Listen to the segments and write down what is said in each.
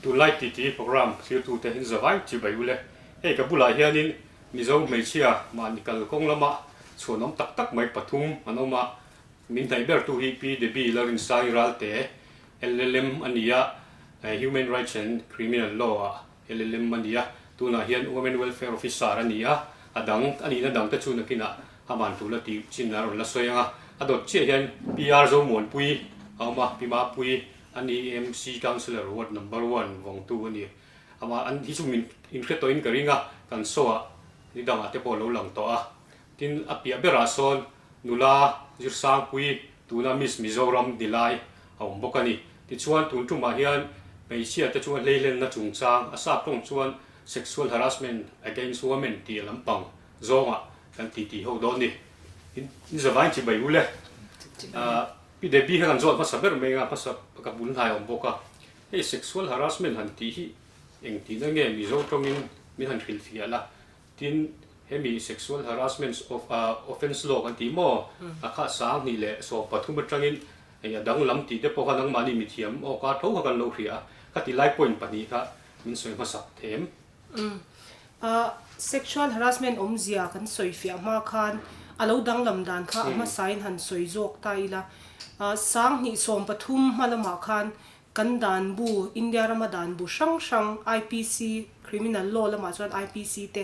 Tunlai titi programme thlirtute in zavai chibai ule. Hei ka bulah hianin Mizo hmeichhia mahni kalkawng lama chhuanawm tak tak mai pathum an awm a, min hnaih bertu hi Pi Debbie Lalrinsangi Ralte, LLM a ni a, Human Rights and Criminal Law ah LLM a ni a, tunah hian Women Welfare Officer a ni a, a dang a nihna dangte chu nakinah a van tul a tih chin a rawn la sawi ang a, a dawt chiah hian PR Zomuanpui a awm a, Pi Mapui a ni MC Councillor Ward Number One vawngtu a ni. Amah an hi chu min inhre tawhin ka ring a, kan show ah ni dangah te pawh a lo lang tawh a. Tin, a piah berah sawn nula Zirsangpui tuna Miss Mizoram ni lai a awm bawk a ni. Tichuan, tun tumah hian hmeichhia te chuan hleihlenna chungchang, a sap tawng chuan sexual harassment against women tih a lampang zawngah kan titi ho dawn ni. In zavain chibai u le. Pi Debbie kha kan zawt hmasa ber mai a, hmasa ka bul hnai a awm bawk a. Hei sexual harassment han tih hi engtihna nge Mizo tawngin min han hrilhfiah la. Tin, hemi sexual harassment of offence law kan tih maw? A kha 2013 atangin hei a danglam tih te pawh kha nangmahni mithiam awka tho kha kan lo hria a, khati lai point pahnih kha min sawi hmasak them. Umm. Sexual harassment awmzia kan sawi fiah hma khan a lo danglam dan kha a hmasain han sawi zawk ta ila. 2013 hma lamah khan Kan dan bu, India rama dan bu hrang hrang, IPC, Criminal Law lamah chuan IPC te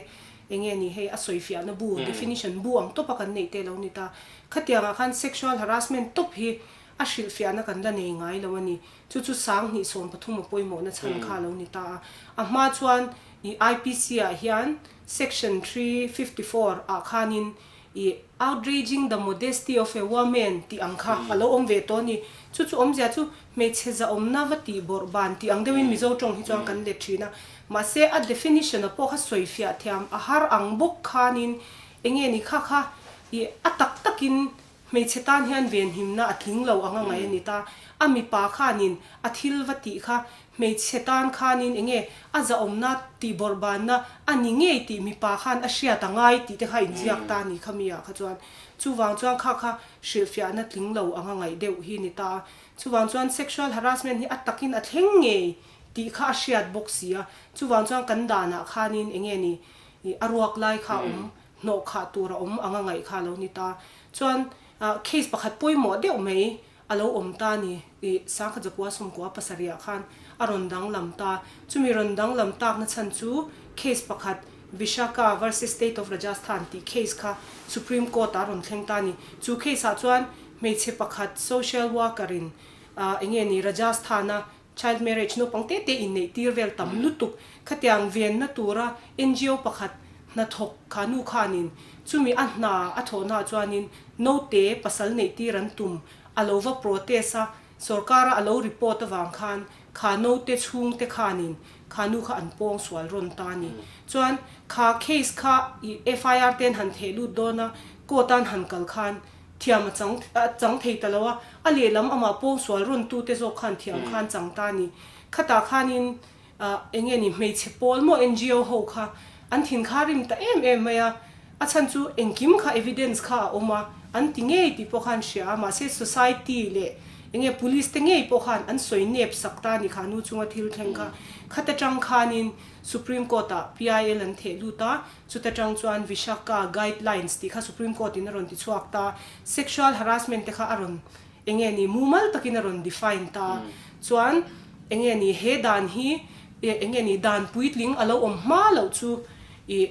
eng nge ni hei a sawifiahna bu, definition bu ang tawpa kan neih te lo ni ta. Khatiangah khan sexual harassment tawp hi a hrilhfiahna kan la nei ngai lo a ni. Chu chu 2013 a pawimawhna chhan kha a lo ni ta a. A hma chuan i IPC ah hian section 354 ah khanin I outraging the modesty of a woman tih ang kha a lo awm ve tawh a ni. Chu chu awmzia chu hmeichhe zahawmna va tih bawrh ban tih ang deuhin Mizo tawng hi chuan kan let thin a. Mahse a definition a pawh kha sawi fiah thiam a har ang bawk khanin eng nge ni kha kha i a tak takin hmeichhe tan hian venhimna a tling lo ang a ngaih a ni ta. A mipa khanin a thil va tih kha Hmeichhe tan khanin enge a zahawmna tih bawrhbanna a ni ngei tih mipa khan a hriat a ngai tih te kha inziak ta a ni kha mi ah kha chuan. Chuvang chuan kha kha hrilhfiahna tling lo anga ngaih deuh hi ni ta a. Chuvang chuan sexual harassment hi a takin a thleng ngei tih kha a hriat bawk si a. Chuvang chuan kan danah khanin enge ni a ruak lai kha a awm hnawh khah tur a awm anga ngaih kha a lo ni ta. Chuan case pakhat pawimawh deuh mai A lo awm ta ni i 1997 ah khan a rawn danglam ta. Chumi rawn danglam takna chhan chu case pakhat Vishaka versus State of Rajasthan tih case kha Supreme Court ah a rawn thleng ta ni. Chu case ah chuan hmeichhe pakhat social worker in enge ni Rajasthan a Child marriage naupang te te inneih tir vel tam lutuk. Khatiang venna tura ngo pakhat hnathawk kha nu khanin chumi a hna a thawhna ah chuanin naute pasal neih tir an tum a lo va protest a, sorkara a lo report avang khan kha naute chhungte khanin kha nu kha an pawng sual rawn ta a ni. Chuan kha case kha i FIR ten han theh lut dawn a, court an han kal khan Thiam a chang a chang thei ta lo a, a lehlam amah pawngsual rawn tute zawk khan thiam khan chang ta a ni. Khatah khanin ah eng nge ni hmeichhe pawl maw ngo ho kha an thin kha rim ta em em mai a, a chhan chu engkim kha evidence kha a awm a, an ti ngei tih pawh khan hria a, mahse society leh eng nge police te ngei pawh khan an sawi nep sak ta a ni kha nu chunga thil thleng kha. Khata tang khanin Supreme Court ah PIL an theh lut a, Chuta tang chuan Vishaka guidelines tih kha Supreme Court in a rawn ti chhuak ta, sexual harassment te kha a rawn eng nge ni mumal takin a rawn define ta. Chuan eng nge ni he dan hi eng nge ni dan puitling a lo awm hma loh chu ih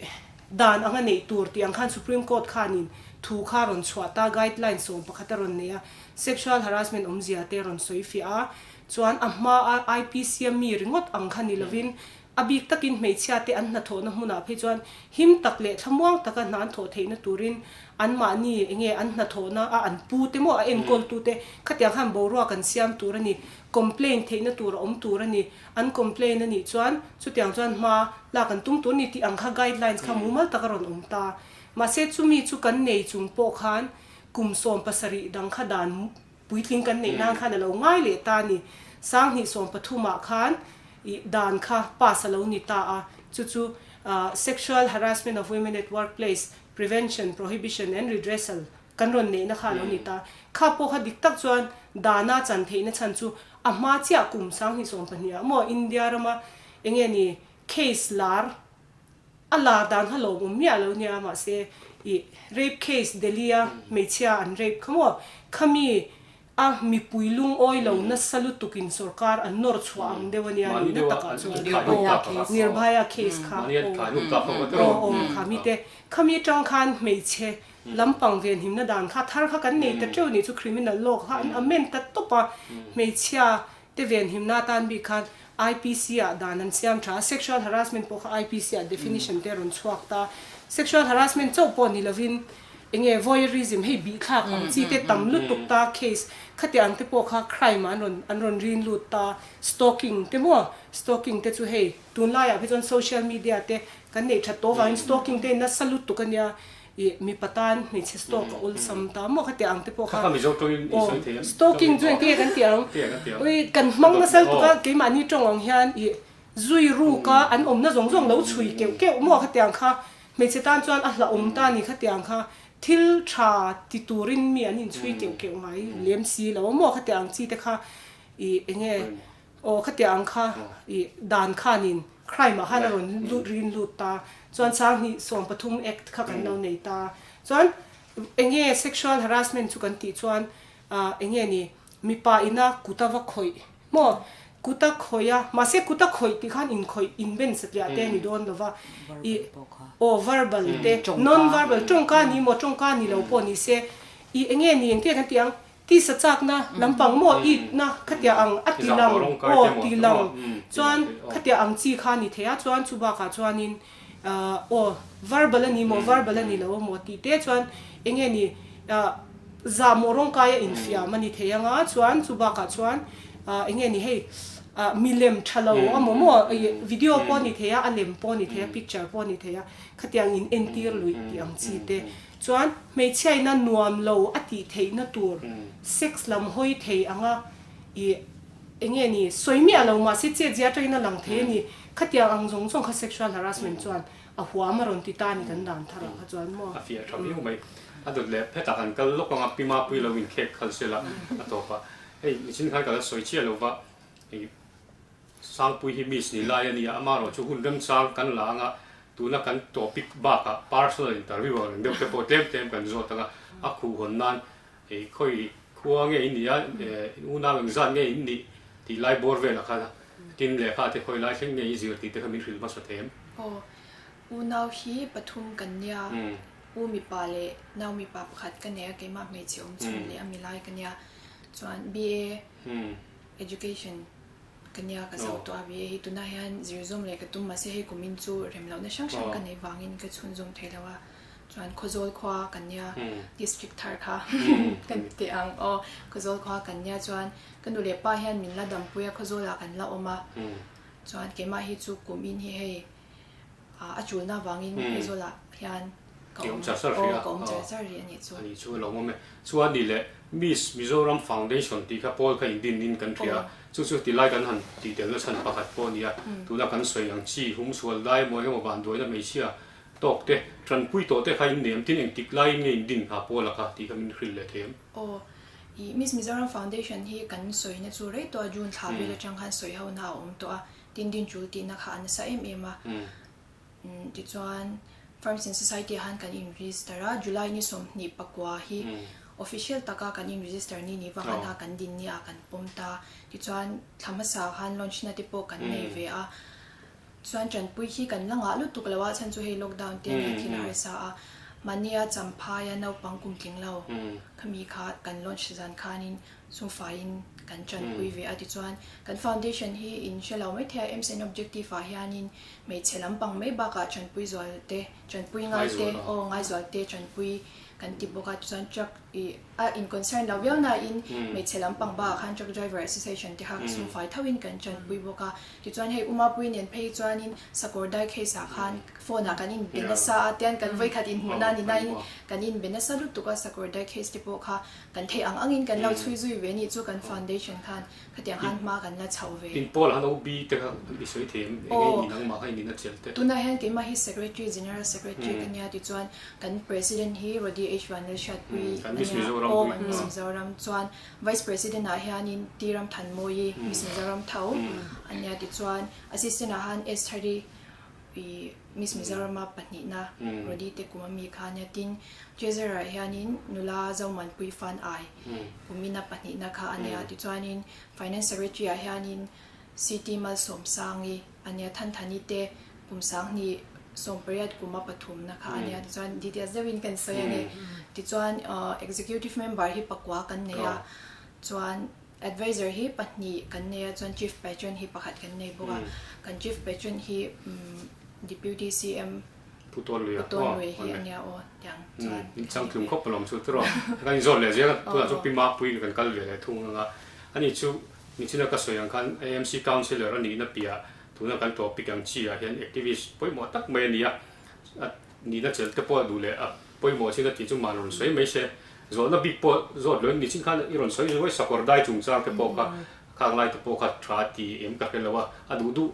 dan anga neih tur tih ang khan Supreme Court khanin thu kha a rawn chhuah ta, guidelines 11 a rawn nei a, sexual harassment awmzia te a rawn sawi fiah a. Chuan a hma a IPC a mi ringawt ang kha ni lovin A bik takin hmeichhiate an hnathawhna hmunah phei chuan him tak leh thlamuang taka hna an thawh theihna turin anmahni enge an hnathawhna a an pute maw a enkawltute khatiang khan boruak an siam tur a ni, complain theihna tur a awm tur a ni, an complain a nih chuan chutiang chuan hma lak an tum tur a ni tih ang kha guidelines kha mumal tak a rawn awm ta. Mahse chumi chu kan nei chung pawh khan kum 17 dang kha dan Puitling kan neih nan khan a lo ngai leh ta a ni. 2013 ah khan i dan kha pass a lo ni ta a, chu chu Sexual Harassment of Women at Workplace, Prevention, Prohibition and Redressal, kan rawn neihna kha a lo ni ta. Kha pawh kha dik tak chuan dana chan theihna chhan chu a hma chiah kum 2020 ah maw India rama enge ni case lar a lar dan kha lawmawm miah lo nia mahse ih rape case Delhi a hmeichhia an rape kha maw khami A mipui lungawi lo nasa lutukin sorkar an nawr chhuah ang deuh a nia nihna takah chuan aw Nirbhaya case kha aw aw kha mite khami atang khan hmeichhe lampang venhimna dan kha thar kha kan nei ta teuh nih chu criminal law kha an amend ta tawp a hmeichhia te venhimna atan bik khan IPC ah dan an siam tha a sexual harassment pawh kha IPC ah definition te a rawn chhuak ta sexual harassment chauh pawh ni lovin Enge voyeurism hei bihthlak ang chi te tam lutuk ta case khati ang te pawh kha crime ah an rawn an rawn rin lut ta stalking te maw stalking te chu hei tunlai ah phei chuan social media te kan neih that tawh vangin stalking te nasa lutuk ania ih mipa tan hmeichhe stalk a awlsam ta maw khati ang te pawh kha aw stalking chu engtin nge kan tih ang ui kan hmang nasa lutuk a keimahni tawng ang hian ih zui ruk a an awmna zawng zawng lo chhui keuh keuh maw khati ang kha Hmeichhe tan chuan a hlauhawm ta ni khatiang kha thil tha ti turin mi an inchhui keuh keuh ngai lem si lo a maw khatiang ang chi te kha ih enge aw khatiang ang kha ih dan khanin crime ah khan a rawn lut rin lut ta chuan 2013 act kha kan lo nei ta chuan enge sexual harassment chu kan tih chuan ah enge ni mipa ina kut a va khawih Maw? Kut a khawih a, mahse kut a khawih tih khan inkhawih, inben satliah te a ni dawn lo va. Ih, aw verbal te, non verbal, tawngka ni maw, tawngka ni lo pawh ni se, ih enge ni engtiang kan tih ang, tisa chakna lampang maw, itna khatiah ang a ti lang, aw ti lang, chuan khatiah ang chi kha a ni thei a, chuan chu bakah chuanin aw verbal a ni maw, verbal a ni lo maw tih te chuan enge ni zahmawh rawngkaia infiam a ni thei anga chuan chu bakah chuan enge ni hei milem tha lo a maw maw video pawh a ni thei a, a lem pawh a ni thei a, picture pawh a ni thei a, khatiang in entir luih tih ang chi te chuan hmeichhia ina nuam lo a tih theihna tur sex lam hawi thei anga ih enge ni sawi miah lo mahse chet zia atangin a lang thei a ni. Khatiang ang zawng zawng kha sexual harassment chuan a huam a rawn ti ta a ni kan dan thar ah kha chuan maw. A fiah tha viau mai. A dawt leh phet ah kan kal lawk ang a, pi mapui lo inkhek khal se la a tawp a. Hei nichin khan ka la sawi chiah lo va, hei Sangpui hi miss ni lai a ni a, amaherawh chu hun remchang kan la ang a, tuna kan topic bakah personal interview ang reng deuh te pawh tlem tlem kan zawt ang a, a khuh hawn nan hei khawi khua nge in nih a, unau engzat nge in nih tih lai bawr velah khan a Tin, lehkha te khawi lai thleng nge i zir tih te kha min hrilh hmasa thei em? Aw, unau hi pathum kan nia, u mipa leh nau mipa pakhat ka nei a, keimah hmeichhe awm chhun leh a mi lai ka nia. Chuan BA Education ka nia ka zo tawh a, BA hi tunah hian zir zawm leh ka tum mahse hei kumin chu rem lohna hrang hrang ka neih vangin ka chhun zawm thei lo a. Chuan Khawzawl khua kan nia, District thar kha kan ti ang aw, Khawzawl khua kan nia chuan Ka nu leh pa hian min la dampui a, Khawzawlah kan la awm a, chuan keimah hi chu kum in hi hei a chulna avangin Aizawlah hian ka awm aw ka awm char char rih a nih chu. A nih chu a lo awm e. Chuan ni leh Miss Mizoram Foundation tih kha pawl kha indin in kan hria a, chu chu tilai kan han tih telna chhan pakhat pawh a ni a, tuna kan sawi ang chi humsual dai emaw engemaw vanduaina hmeichhia tawk te tanpui tawh te kha in nem tin engtik laiin nge indin ha pawl a kha tih kha min hrilh leh thei em? Aw. Ih Miss Mizoram Foundation hi kan sawina chu rei tawh a, June thla vel atang khan sawi ho na a awm tawh a, tin din tul tihna kha a nasa em em a. Tichuan Farms in Society ah khan kan in register a, July ni 24 hi official taka kan in register ni ni vang a kan din ni ah kan pawm ta. Tichuan thla hmasa ah khan launch na te pawh kan nei ve a. Chuan tanpui hi kan la ngah lutuk lo a, chhan chu hei lockdown te ania thil a harsa a, mahnia Champhaia naupang kum tling lo khami kha kan launch zan khanin chungfaiin kan tanpui ve a, tichuan kan foundation hi in hre lo mai thei a, aims and objective ah hianin hmeichhe lampang mai bakah tanpui zual te, tanpui ngai te, aw ngaizual te tanpui kan ti bawk a, tichuan truck ih a in concern lo viau nain hmeichhe lampang bakah khan truck driver association te kha sumfai thoin kan tanpui bawk a, tichuan hei Umapui nen phei chuanin Sakawr dai case ah khan phone ah kan inbe nasa a, tian kan vawikhat inhmuh na ni nain kan inbe nasa lutuk a, Sakawr dai case te pawh kha kan theih ang angin kan lo chhui zui ve nih chu kan foundation khan khatiang khan hma kan la chho ve. In pawl han OB te kha i sawi thei em? Enge i nangmah kha i nihna chial te? Tunah hian keimah hi Secretary, General Secretary ka nia tichuan kan President hi Rody. H Vanlalhriatpuii a nia aw kan Miss Mizoram chuan Vice President ah hianin T Ramthanmawii Miss Mizoram tho a nia tichuan Assistant ah han Estheri i Miss Mizorama pahnihna Rody te kum ami kha ania tin Treasurer ah hianin nula Zomuanpui Fan Ai kumina pahnihna kha ania tichuanin Finance Secretary ah hianin CT Malsawmsangi ania Thanthani te kum sanghnih 18 kuma pathumna kha ania tichuan details deuhin kan sawi ani tichuan Executive Member hi pakua kan nei a chuan Adviser hi pahnih kan nei a, chuan Chief Patron hi pakhat kan nei bawk a. Kan Chief Patron hi Deputy CM Pu Tawnluia Pu Tawnlui hi a nia aw tiang chuan. In changtlung khawp alawm chu tiraw. Kan inzawt leh zel a, tunah chuan Pi Mapui kan kal ve leh thung ang a. Ani chu nichina ka sawi ang khan AMC Councillor a nihna piah tuna kan topic ang chi ah hian activist pawimawh tak mai a ni a. A nihna chelh te pawh duh leh a Pawimawh chin a tih chu mah rawn sawi mai se. Zawhna bik pawh zawt lo in nichin khan i rawn sawi zuai sakawr dai chungchang te pawh kha khang lai te pawh kha tha a ti em ka hre lo a, a duh duh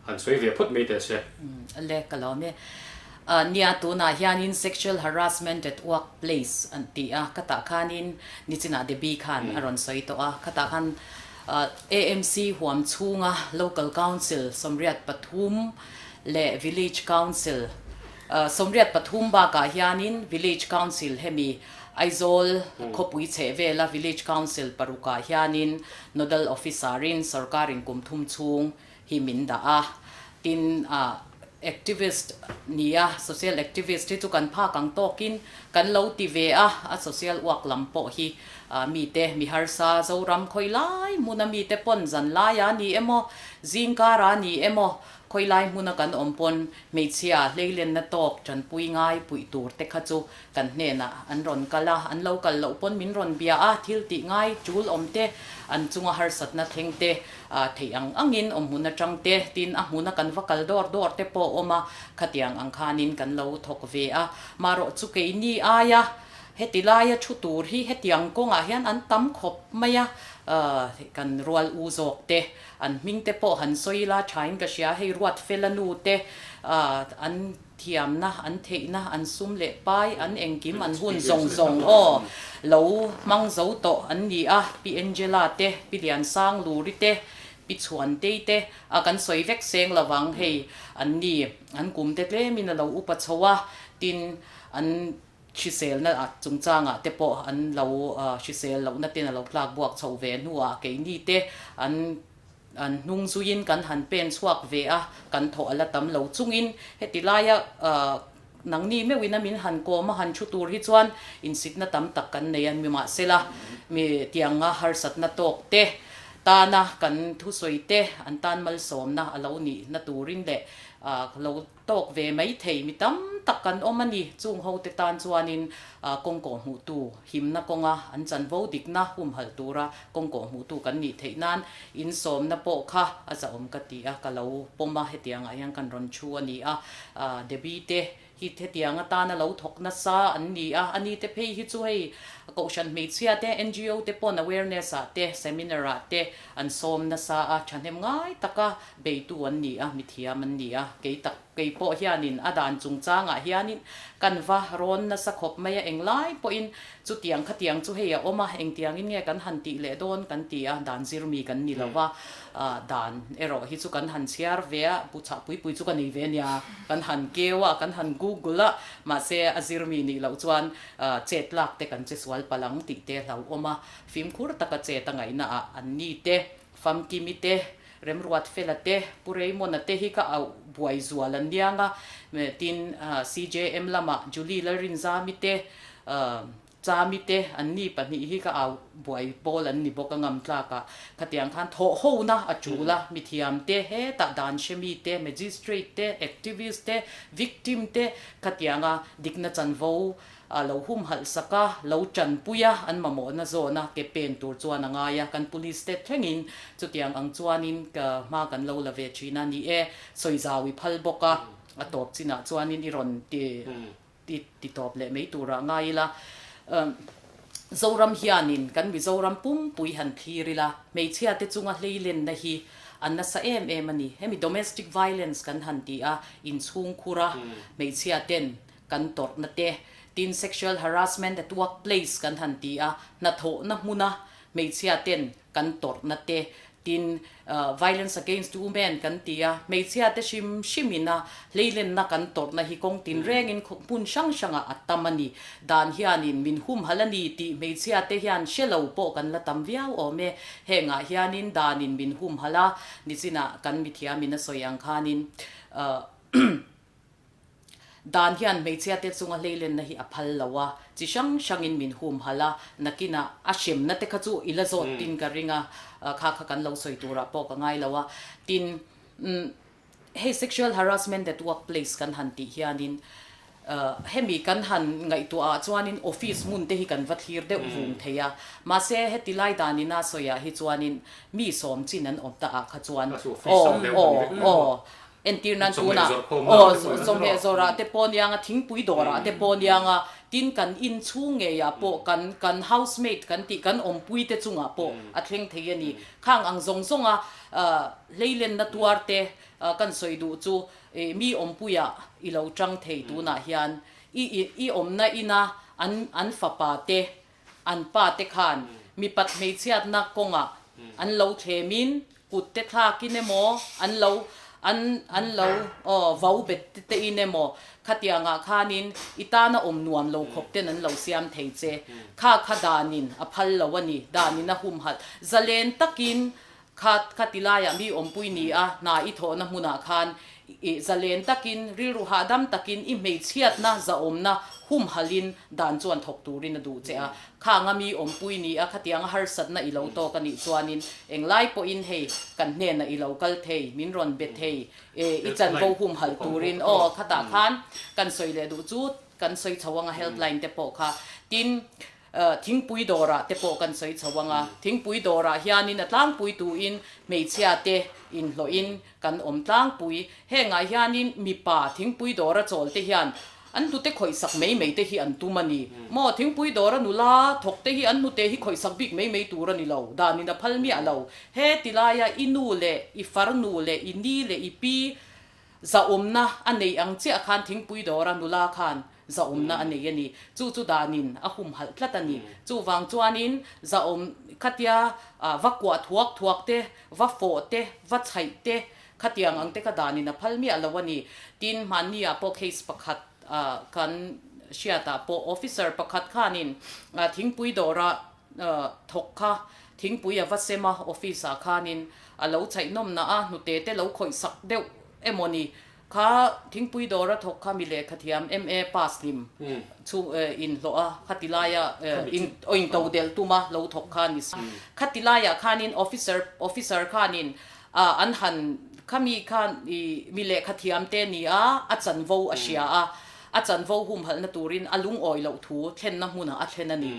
han sawi ve phawt mai teh se. Le ka lawm e. Nia tunah hianin sexual harassment at work place an ti a, khatah khanin nichinah Debbie khan a rawn sawi tawh a, khatah khan AMC huam chhunga local council 83 leh village council 83 bakah hianin Village Council hemi Aizawl khawpui chheh vela Village Council parukah hianin Nodal Officer-in sorkarin kum thum chhung hi min dah a. Tin, activist nia social activist hi chu kan phak ang tawkin kan lo ti ve a, a social work lam pawh hi mite mi harsa Zoram khawi lai hmuna mite pawn zan laia ni emaw zingkara ni emaw khawi lai hmuna kan awm pawn Hmeichhia hleilenna tawk tanpui ngai puih tur te kha chu kan hnenah an rawn kal a, an lo kal loh pawn min rawn bia a, thil tih ngai tul awm te, an chunga harsatna thleng te, theih ang angin awm hmun atang te, tin a hmuna kan va kal dawr dawr te pawh awm a, khatiang ang khanin kan lo thawk ve a. Marawh chu keini aia heti laia thu tur hi hetiang kawngah hian an tam khawp mai a, kan rual u zawk te An hming te pawh han sawi ila thain ka hria, hei ruat fela nu te an thiamna, an theihna, an sum leh pai, an engkim, an hun zawng zawng aw lo hmang zo tawh an ni a, Pi Angela te, Pi Liansang Luri te, Pi Chhuantei te a kan sawi vek seng lovang hei an ni, an kum te tlemin a lo upa chho a, tin an Hriselna chungchangah te pawh an lo hrisel lohna ten a lo tlak buak chhoh ve hnuah keini te an an hnung zuiin kan han pen chhuak ve a, kan thawh a la tam lo chungin heti laia nangni meuhin a min han kawm a han thu tur hi chuan insitna tam tak kan nei a, nimahsela mi tianga harsatna tawk te tana kan thusawi te an tan malsawmna a lo nihna turin leh lo Tawk ve mai thei mi tam tak kan awm a ni. Chung hote tan chuanin kawngkawh hmuhtu himna kawnga an chanvo dikna humhalh tura kawngkawh hmuhtu kan nih theih nan insawmna pawh kha a zahawm ka ti a, ka lo pawm a, hetiangah hian kan rawn thu a ni a. Debbie te hi hetiang atana lo thawk nasa an ni a, ani te phei hi chu hei Kohhran hmeichhia te, NGO te pawn awareness ah te, seminar ah te an sawm nasa a, thahnem ngai taka Beitu an ni a, mithiam an ni a, kei tak kei pawh hianin a dan chungchangah hianin kan va rawn nasa khawp mai a, englai pawhin chutiang khatiang chu hei a awm a, engtiangin nge kan han tih leh dawn kan ti a, dan zir mi kan ni lo va, dan erawh hi chu kan han chhiar ve a, bu chhah pui pui chu ka nei ve a nia, kan han keu a, kan han google a, mahse a zir mi nih loh chuan chet lak te kan che sual palh ang tih te hlauhawm a, fimkhur taka chet a ngaihna ah an ni te, Famkimi te, Remruat Fela te, Pu Raymond-a te hi ka auh buai zual an niang a, tin CJM lamah Julie Lalrinzami te, Chami te an ni pahnih hi ka auh buai pawl an ni bawk a ngam tlak a, khatiang khan thawh hona a tul a, mithiam te hetah dan hremi te, magistrate te, activist te, victim te khatianga dikna chanvo A lo humhalh sak a, lo tanpui a, an mamawhna zawna ke pen tur chuan a ngai a, kan police te thlengin chutiang ang chuanin ka hma kan lo la ve thin a ni e, sawi zau i phal bawk a, a tawp chinah chuanin i rawn ti ti ti tawp leh mai turah ngai ila. Zoram hianin kan Mizoram pumpui han thlir ila, hmeichhia te chunga hleilenna hi a nasa em em a ni. Hemi domestic violence kan han ti a, inchhungkhura hmeichhia ten Kan tawrhna te, Tin, sexual harassment at workplace kan han ti a, hnathawhna hmuna hmeichhia ten kan tawrhna te, tin, violence against women kan ti a, hmeichhia te hrim hrim ina hleilenna kan tawrhna hi kawng tin rengin hmun hrang hrangah a tam a ni. Dan hianin min humhalh a ni tih hmeichhia te hian hre lo pawh kan la tam viau awm e. Hengah hianin danin min humhalh a, nichinah kan mithiamin a sawi ang khanin Dan hian hmeichhia te chunga hleilenna hi a phal lo a, chi hrang hrangin min humhalh a, nakinah a hremna te kha chu i la zawt tin ka ring a, kha kha kan lo sawi turah pawh ka ngai lo a. Tin, hei sexual harassment at workplace kan han tih hianin hemi kan han ngaihtuah ah chuanin office hmun te hi kan va thlir deuh vung thei a, mahse heti lai danina sawiah hi chuanin mi sawm chin an awm ta ah kha chuan aw aw aw Entir nan tunah aw chawhmeh zawrah te pawh niang a, thingpui dawrah te pawh niang a, tin kan in chhung ngeiah pawh kan kan housemate kan tih kan awmpui te chungah pawh a thleng thei a ni. Khang ang zawng zawnga hleilenna tuar te kan sawi duh chu mi awmpuiah i lo tang thei tunah hian i i awmna ina an an fapa te an pa te khan mipat hmeichhiatna kawngah an lo thlemin kut te thlakin emaw an lo an an lo aw vau bet te in emaw khatiangah khanin i tana awm nuam lo khawp ten an lo siam thei che. Kha kha danin a phal lo a ni, danin a humhalh zalen takin Kha kha ti laiah mi awmpui ni a, hna i thawhna hmunah khan i zalen takin, rilru hahdam takin i hmeichhiatna zahawmna humhalhin dan chuan thawk turin a duh che a. Khanga mi awmpui ni a, khatianga harsatna i lo tawk a nih chuanin englai pawhin hei kan hnenah i lo kal thei, min rawn be thei, i chanvo humhalh turin aw khatah khan kan sawi leh duh chu kan sawi chho anga helpline te pawh kha tin Thingpui dawrah te pawh kan sawi chho ang a, thingpui dawrah hianin a tlangpui tuin hmeichhia te inhlawhin kan awm tlangpui. Hengah hianin mipa thingpui dawra chawl te hian an hnute khawihsak mai mai te hi an tum a ni. Maw thingpui dawra nula thawk te hi an hnute hi khawihsak bik mai mai tur a ni lo, danin a phal miah lo. He ti laia i nu leh i farnu leh i ni leh i pi Zahawmna a nei ang chiah khan thingpui dawra nula khan zahawmna a nei a ni. Chu chu danin a humhalh tlat a ni. Chuvang chuanin zahawm khatia va kuah thuak thuak te, va fawh te, va chhaih te khatiang ang te kha danin a phal miah lo a ni. Tin, hmanni ah pawh case pakhat kan hriatah pawh officer pakhat khanin thingpui dawra thawk kha thingpui a va sem a, office ah khanin a lo chhaihnawm na a, hnute te lo khawih sak deuh emaw ni kha thingpui dawr a thawk kha mi lehkha thiam MA pass hlim chu inhlawh a, khati laia in to delh tum a lo thawk kha ni si. Khati laiah khanin officer officer khanin an han khami khan i mi lehkha thiam te ni a, a chanvo a hria a, a chanvo humhalhna turin a lungawi loh thu thlenna hmunah a thlen a ni.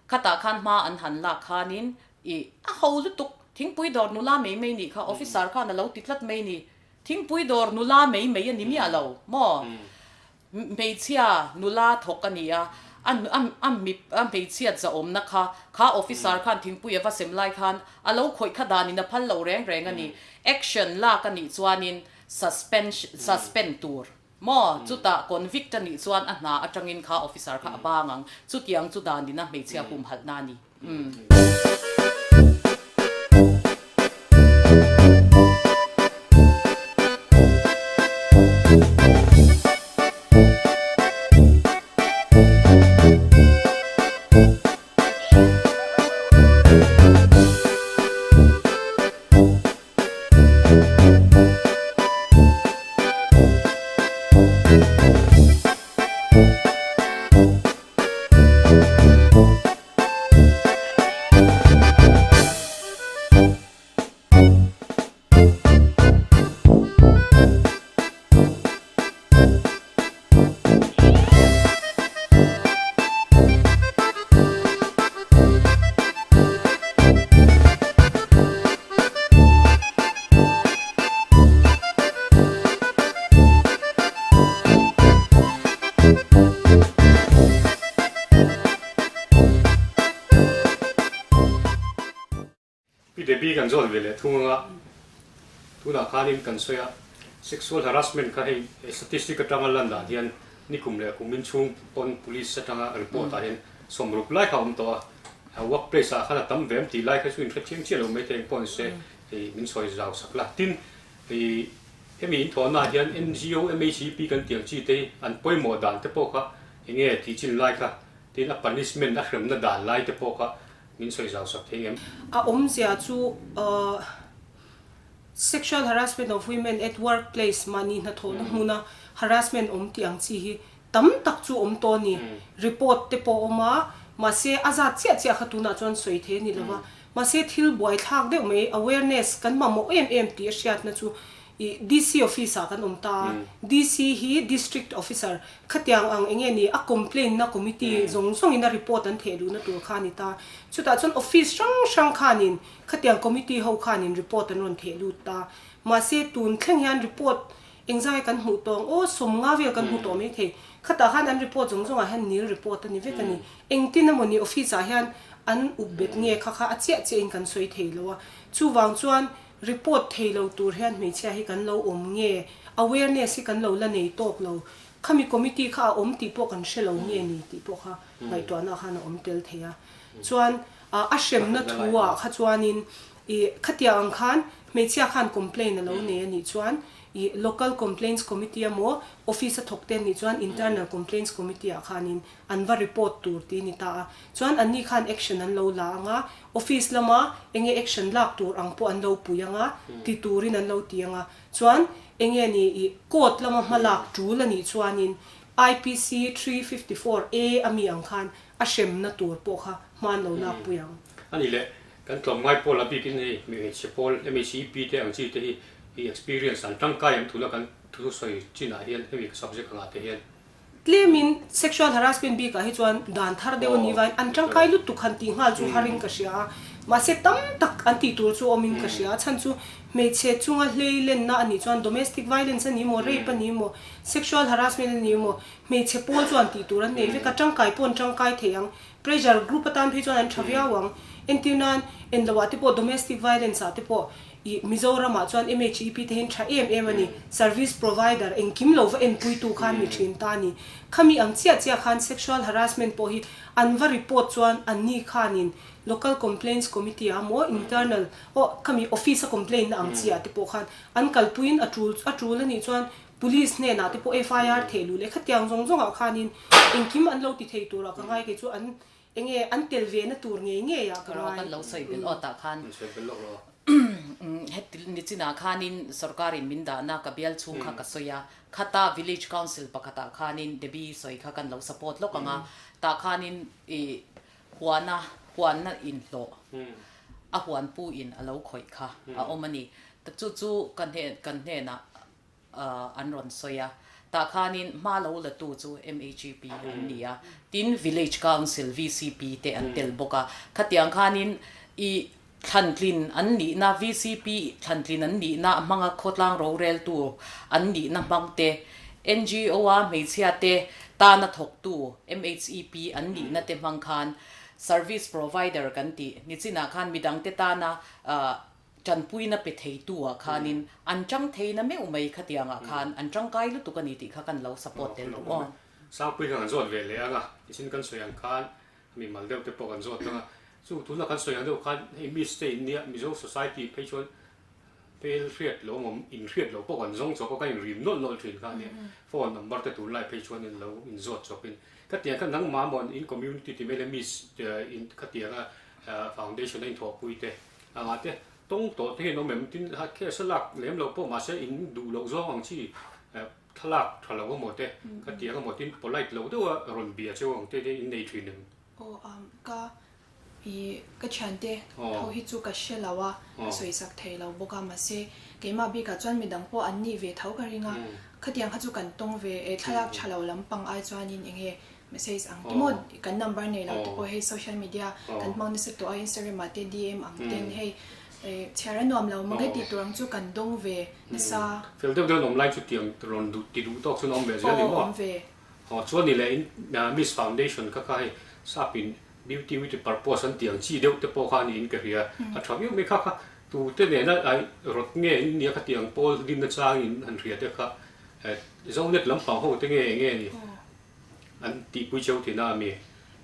Khatah khan hma an han lak khanin i a ho lutuk, thingpui dawr nula mai mai nih kha officer khan a lo ti tlat mai ni. Thingpui dawr nula mai mai a ni miah lo maw? Hmeichhia nula thawk a ni a, a a a hmeichhiat zahawmna kha kha officer khan thingpui a va sem lai khan a lo khawih kha danin a phal lo reng reng a ni. Action lak a nih chuanin suspend tur. Maw? Chutah convict a nih chuan a hna atangin kha officer kha a bang ang. Chutiang chu danin a hmeichhia humhalhna a ni. Pi Debbie kan zawn ve leh thung anga tunah khanin kan sawi a, sexual harassment kha hei statistic atanga lan dan hian. Nikum leh kumin chhung pawn police atanga report ah hian 60 lai kha a awm tawh a, work place ah khan a tam ve em tih lai kha chu inhre chiang chiah lo mai thei ang pawh ni se hei min sawi zau sak la. Tin, hei hemi inthawhna ah hian NGO, MHEP kan tih ang chi te hi an pawimawh dan te pawh kha eng nge tih chin lai kha tin a punishment a hremna dan lai te pawh kha min sawi zau sak thei em? A awmzia chu Sexual harassment of women at work place mahni hnathawhna hmuna harassment awm tih ang chi hi tam tak chu awm tawh a ni. Report te pawh a awm a, mahse a zat chiah chiah kha tunah chuan sawi thei a ni lova. Mahse thil buaithlak deuh mai awareness kan mamawh em em tih a hriatna chu ih DC office ah kan awm ta a, DC hi district officer khatiang ang enge ni a complaint na committee zawng zawngin a report an theh duhna tur kha a ni ta. Chutah chuan office hrang hrang khanin Khatiang committee ho khanin report an rawn theh lut ta. Mahse tun thleng hian report engzai kan hmuh tawng aw 50 vel kan hmu tawh mai thei. Khatah khan an report zawng zawngah hian nil report a ni vek a ni. Engtin emaw ni office ah hian an up bet nge kha kha a chiah chiah in kan sawi thei lo a. Chuvang chuan report thei lo tur hian hmeichhia hi kan lo awm nge awareness hi kan lo la nei tawk lo. Khami committee kha a awm tih pawh kan hre lo nge ni tih pawh kha ngaihtuahna khan a awm tel thei a. Chuan A hremna thu ah kha chuanin ih khatiang ang khan hmeichhia khan complaint a lo nei a nih chuan ih local complaints committee emaw office a thawk te an nih chuan internal complaints committee ah khanin an va report tur tih a ni ta a. Chuan anni khan action an lo la ang a, office lama enge action lak tur ang pawh an lo pui ang a, ti turin an lo ti ang a. Chuan enge ni ih court lama hmalak tul a nih chuanin IPC 354 A a mi ang khan A hremna tur pawh kha hman lo lak pui ang. A nih leh, kan tlawmngai pawl a bikin hei hmeichhe pawl MHEP te ang chi te hi i experience an tangkai ang tuna kan thu sawi chinah hian hemi subject angah te hian. Tlemin sexual harassment bikah hi chuan dan thar deuh a nih vangin an tangkai lutuk han tih nghal chu harin ka hria a, mahse tam tak an tih tur chu awmin ka hria a, chhan chu hmeichhe chunga hlei lenna a nih chuan domestic violence a ni maw, rape a ni maw, sexual harassment a ni maw, Hmeichhe pawl chuan tih tur an nei vek a, tangkai pawh an tangkai thei ang. Pressure group atan phei chuan an tha viau ang. Entir nan, enlo ah te pawh domestic violence ah te pawh ih Mizoram ah chuan MHEP te hian tha em em a ni. Service provider engkim lo va enpuitu khan mi thin ta a ni. Khami ang chiah chiah khan sexual harassment pawh hi an va report chuan anni khanin local complaints committee ah maw internal aw khami office a complaint na ang chiah ah te pawh khan an kalpuiin a tul a tul a nih chuan Police hnenah te pawh FIR theh luh leh khatiang zawng zawngah khanin engkim an lo ti thei turah ka ngai kei chu an enge an tel ve na tur ngei ngei ah ka ngai. Kan lo sawi belh awt ah khan heti nichinah khanin sorkarin min dahna ka bial chhung kha ka sawi a, khata village council pakhatah khanin Debbie sawi kha kan lo support lawk ang a, tah khanin ih huana huanna inhlawh a huanpu in a lo khawih kha a awm a ni. Chu chu ka hnen kan hnenah an rawn sawi a, tah khanin hma lo la tu chu MHEP an ni a, tin Village Council, VCP, te an tel bawk a, khatiang khanin i thlantlin an nihna, VCP thlantlin an nihna hmanga khawtlang roreltu an nihna hmang te, NGO a hmeichhia te tana thawktu MHEP an nihna te hmang khan service provider kan tih nichinah khan midangte tana Tanpuina pe theitu ah khanin an tang theina meuh mai khatiangah khan an tangkai lutuk a ni tih kha kan lo support tel duh aw. Sangpui kha kan zawt ve leh ang a, nichin kan sawi ang khan mi mal deuh te pawh kan zawt ang a, chu tuna kan sawi ang deuh khan hei miss te in nia Mizo society phei chuan hmel hriat lo awm in hriat lo pawh kan zawng chawp a kan inrim nawlh nawlh thin kha a nia, phone number te tunlai phei chuan in lo inzawt chawp in khatiang khan nangmah maw in community ti mai le miss in khatiang a foundation a inthawhpui te Anga te tawng tawh te hian awm em? Tin, ha case a lak lem lo pawh mahse in duh loh zawng ang chi thlalak tha lo emaw te ka tiang emaw tin polite lo deuh a rawn bia cheu ang te te in nei thin em? Aw um ka i ka thiante ho hi chu ka hre lo a, ka sawi sak thei lo bawk a mahse keimah bikah chuan midang pawh an nih ve tho ka ring a, khatiang kha chu kan tawng ve e thlalak tha lo lampang ai chuanin enge Message ang te maw kan number nei lo te pawh hei social media kan hmang nasa tawh a Instagram ah te DM ang ten hei chhiar a nuam lo mang e tih tur ang chu kan dawng ve nasa. Fel deuh deuh an awm lai chu tiang rawn duh ti duh tawk chuan a awm ve zel ni maw? Awm ve. Aw chuan ni leh in Miss Foundation kha kha hei sap in beauty with a purpose an tih ang chi deuh te pawh kha niin ka hria a tha viau mai kha kha tu te nena ai rawt nge in nia kha tiang pawl dinna chang in han hria te kha Zonet lampang ho te nge enge ni? an tihpui cheu tihna a mi?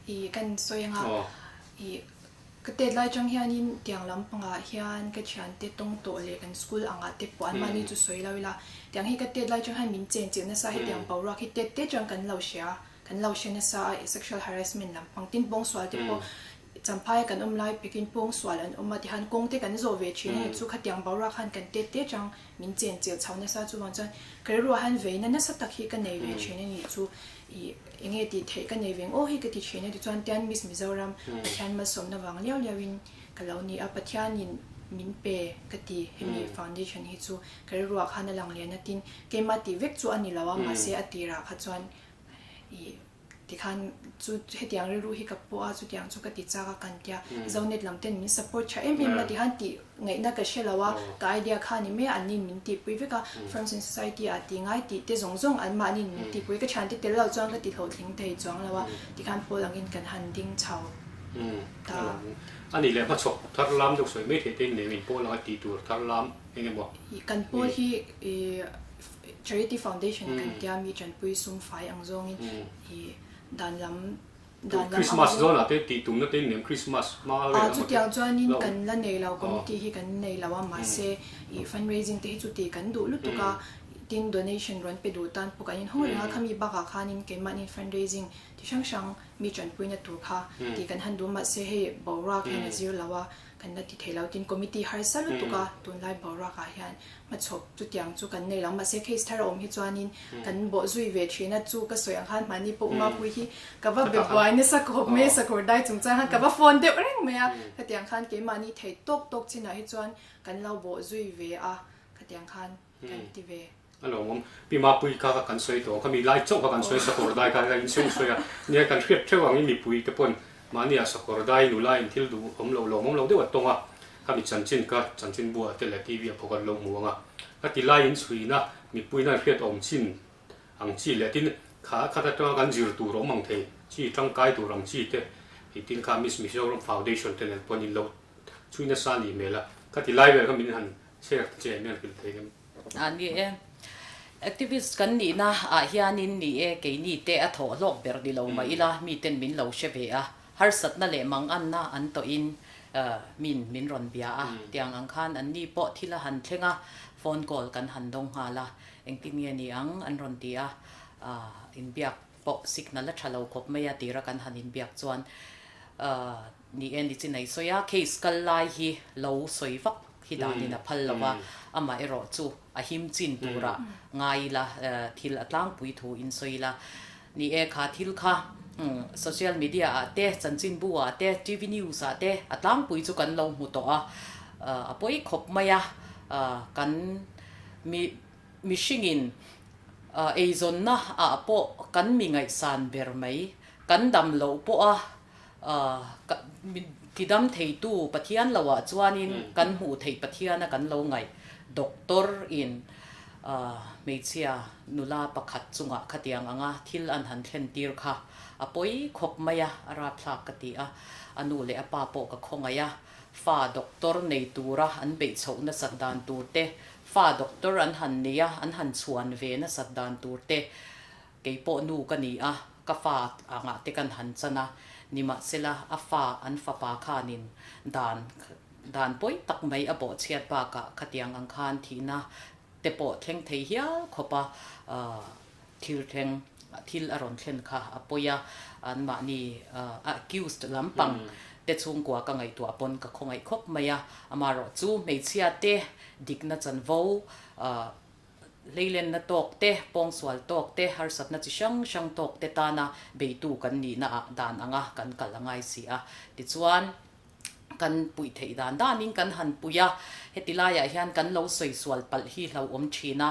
I kan sawi anga i ka tet lai chang hianin tiang lampangah hian ka thiante tawng tawh leh kan school angah te pawh an mahni chu sawi lo ila tiang hi ka tet lai chang hian min chen chilh nasa hetiang boruak hi tet te chang kan lo hria kan lo hre nasa a sexual harassment lampang tin pawngsual te pawh Champhaia kan awm lai pekin pawngsual an awm a tihan kawng te kan zawh ve thin a ni chu khatiang boruak khan kan tet te chang min chen chilh chho nasa chuvang chuan ka rilruah hian veina nasa tak hi ka nei ve thin a ni chu ih enge tih theih ka nei veng aw hi ka ti thin a tichuan tian Miss Mizoram Pathian malsawmna vang liau liau in ka lo ni a Pathianin min pe ka ti hemi foundation hi chu ka rilruah khan a lang lian a tin keimah tih vek chu a ni lo a mahse a tirah kha chuan ih Tikhan chu hetiang rilru hi ka pawh a, chutiang chu ka ti chak a kan tia. Zonet lam ten min support tha em em a tikhan tih ngaihna ka hre lo a, ka idea kha a ni mai a, an nin min tihpui vek a, Firms in Society ah ti ngai tih te zawng zawng an mahni in min tihpui, ka thiante tel lo chuan ka ti hlawhtling thei chuang lo a, tikhan pawl angin kan han ding chho ta. A nih leh hmachhawk thar lam deuh sawi mai theih te in leh in pawl anga tih tur thar lam eng emaw? Kan pawl hi Charity Foundation kan tia mi tanpui sum fai ang zawngin i dan lam dan lam ang Christmas zawn ah te tih tumna te in nem Christmas hma vel emaw te Chutiang chuanin kan la nei lo committee hi kan nei lo a mahse i fundraising te hi chu tih kan duh lutuk a tin donation rawn pe duh tan pawh kan inhawng reng a khami bakah khanin keimahni fundraising ti hrang hrang mi tanpuina tur kha tih kan han duh mahse hei boruak hian a zir lo a kan la ti thei lo tin committee harsa lutuk a tunlai boruak ah hian hmachhawp chutiang chu kan nei lo mahse case thar a awm hi chuanin kan bawh zui ve thin a chu ka sawi ang khan mahni pawh Umapui hi ka va be buai nasa khawp mai a sakawr dai chung chuan khan ka va phone deuh reng mai a khatiang khan keimahni theih tawk tawk chinah hi chuan kan lo bawh zui ve a khatiang khan kan ti ve. A lo awm. Pi Mapui kha kha kan sawi tawh ang, khami lai chauh kha kan sawi sakawr dai kha in sawi sawi a, nia kan hriat theuh angin mipui te pawn mahni ah sakawr dai nula in thil duh awm lo lawm awm lo deuh a tawng a, khami chanchin kha chanchin buah te leh TV ah pawh kan lo hmu ang a, ka ti lai in chhuina mipui in an hriat awm chin ang chi leh tin kha khat atanga kan zir tur awm ang thei chi tangkai tur ang chi te i tin kha Miss Mizoram Foundation te nen pawn in lo chhui nasa a nih hmel a, ka ti lai vel kha min han share che mian hrilh thei em. A ni e. Activist kan nihna ah hianin ni e keini te a thawh hlawk ber ni lo mah ila miten min lo hre ve a, harsatna leh manganna an tawhin min min rawn bia a, tiang ang khan an ni pawh thil a han thleng a, phone call kan han dawng nghal a, engtin nge ni ang an rawn ti a, inbiak pawh signal a tha lo khawp mai a tira kan han inbiak chuan Ni e, ni chin a i sawi a, case kal lai hi lo sawi vak hi danin a phal lo a, amah erawh chu a him chin tura ngai ila, thil a tlangpui thu in sawi ila. Ni e, kha thil kha social media ah te, chanchinbu ah te, TV news ah te a tlangpui chu kan lo hmu tawh a, a pawi khawp mai a, kan mi mihringin eizawnna ah pawh kan mi ngaihsan ber mai, kan dam loh pawh a Tidam theitu Pathian loah chuanin kan hmuh theih Pathiana kan lo ngaih Doctor in hmeichhia nula pakhat chungah khatiang anga thil an han thlen tir kha a pawi khawp mai a, a rapthlak ka ti a, a nu leh a pa pawh ka khawngaih a, fa doctor nei tura an beih chhoh nasat dan tur te, fa doctor an han nei a an han chhuan ve nasat dan tur te, Kei pawh nu ka ni a, ka fa angah te kan han chan a, nimahsela a fa an fapa khanin dan dan pawi tak mai a bawhchhiat bakah khatiang ang khan thihna te pawh thleng thei hial khawp a, thil thleng thil a rawn thlen kha a pawi a, anmahni accused lampang te chhungkua ka ngaihtuah pawn ka khawngaih khawp mai a, amaherawhchu hmeichhia te dikna chanvo Hleilenna tawk te, pawngsual tawk te, harsatna chi hrang hrang tawk te tana beitu kan nihna ah dan anga kan kal a ngai si a. Tichuan, kan puih theih dan danin kan han pui a, heti laiah hian kan lo sawi sual palh hi hlauhawm thin a,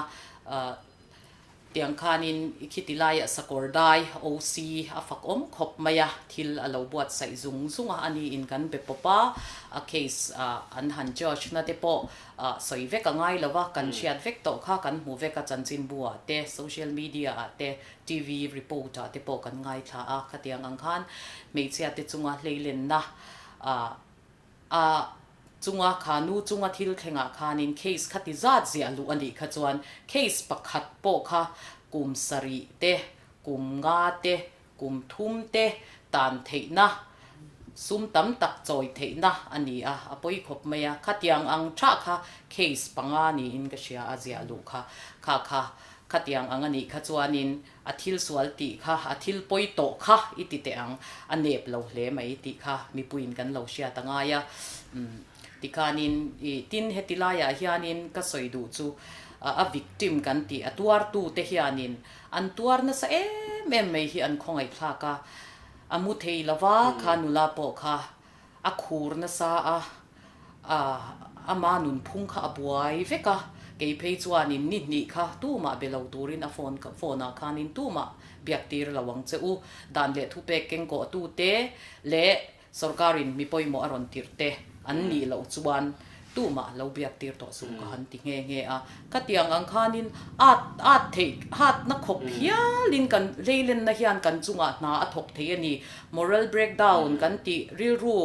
tiang khanin khiti laiah sakawr dai, OC, a fakawm khawp mai a, thil a lo buatsaih zung zung a, aniin kan be pawp a, a case an han judge na te pawh Sawi vek a ngai lo a, kan hriat vek tawh kha kan hmu vek a, chanchinbu ah te, social media ah te, TV report ah te pawh kan ngaithla a, khatiang ang khan hmeichhia te chunga hleilenna a chunga kha nu chunga thil thlengah khanin case kha ti zat ziah luh a nih kha chuan case pakhat pawh kha kum sarih te, kum nga te. kum thum te tan theihna, sum tam tak chawi theihna a ni a, a pawi khawp mai a. Khatiang ang thah kha case panga niin ka hria a ziah luh kha. Kha kha khatiang ang a nih kha chuanin a thil sual tih kha, a thil pawi tawh kha i ti teh ang, a nep lo hle mai tih kha mipuiin kan lo hriat a ngai a. Tikhanin i tin heti laiah hianin ka sawi duh chu a victim kan tih a tuartute hianin an tuar nasa em em mai hi an khawngaihthlak a, a mu thei lova kha nula pawh kha a khur nasa a, ama nunphung kha a buai vek a, kei phei chuanin ni hnih kha tumah be lo turin a phone phone ah khanin tumah biak tir lo ang che u, dan leh thupek kengkawhtute leh Sorkarin mi pawimawh a rawn tirh te an nih loh chuan tumah lo biak tir tawh suh ka han ti nghe nghe a. Khatiang ang khanin at at theih hatna khawp hialin kan leilenna hian kan chungah hna a thawk thei a ni. Moral breakdown kan tih rilru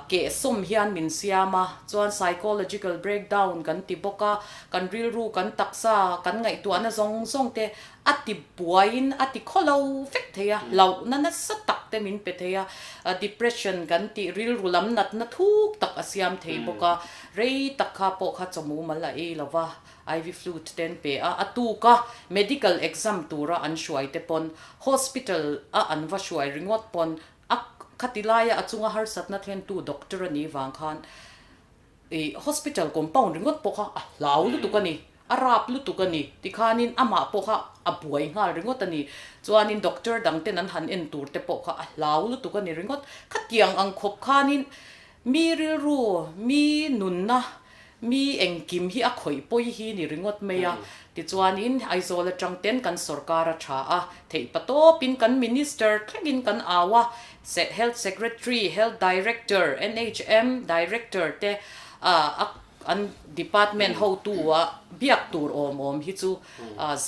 kehsawm hian min siam a, chuan psychological breakdown kan ti bawk a, kan rilru kan taksa kan ngaihtuahna zawng zawng te A ti buaiin a ti khaw lo vek thei a, hlauhna nasa tak te min pe thei a, depression kan tih rilru lam natna thuk tak a siam thei bawk a, rei tak kha pawh kha chawmu mal a ei lo va, IV fluid te an pe a, a tuk a medical exam tura an hruai te pawn hospital a an va hruai ringawt pawn a khati laia a chunga harsatna thlentu doctor a nih vang khan I hospital compound ringawt pawh kha a hlau lutuk a ni, a rap lutuk a ni tikhanin amah pawh kha a buai nghal ringawt a ni. Chuanin doctor dang ten an han en tur te pawh kha a hlau lutuk a ni ringawt. Khatiang ang khawp khanin mi rilru, mi nunna, mi engkim hi a khawih pawi hi ni ringawt mai a. Tichuanin Aizawl atang ten kan sorkar a tha a, theih patawpin kan minister thlengin kan au a, Health Secretary, Health Director, NHM Director te a an department hotu a biak tur awm awm hi chu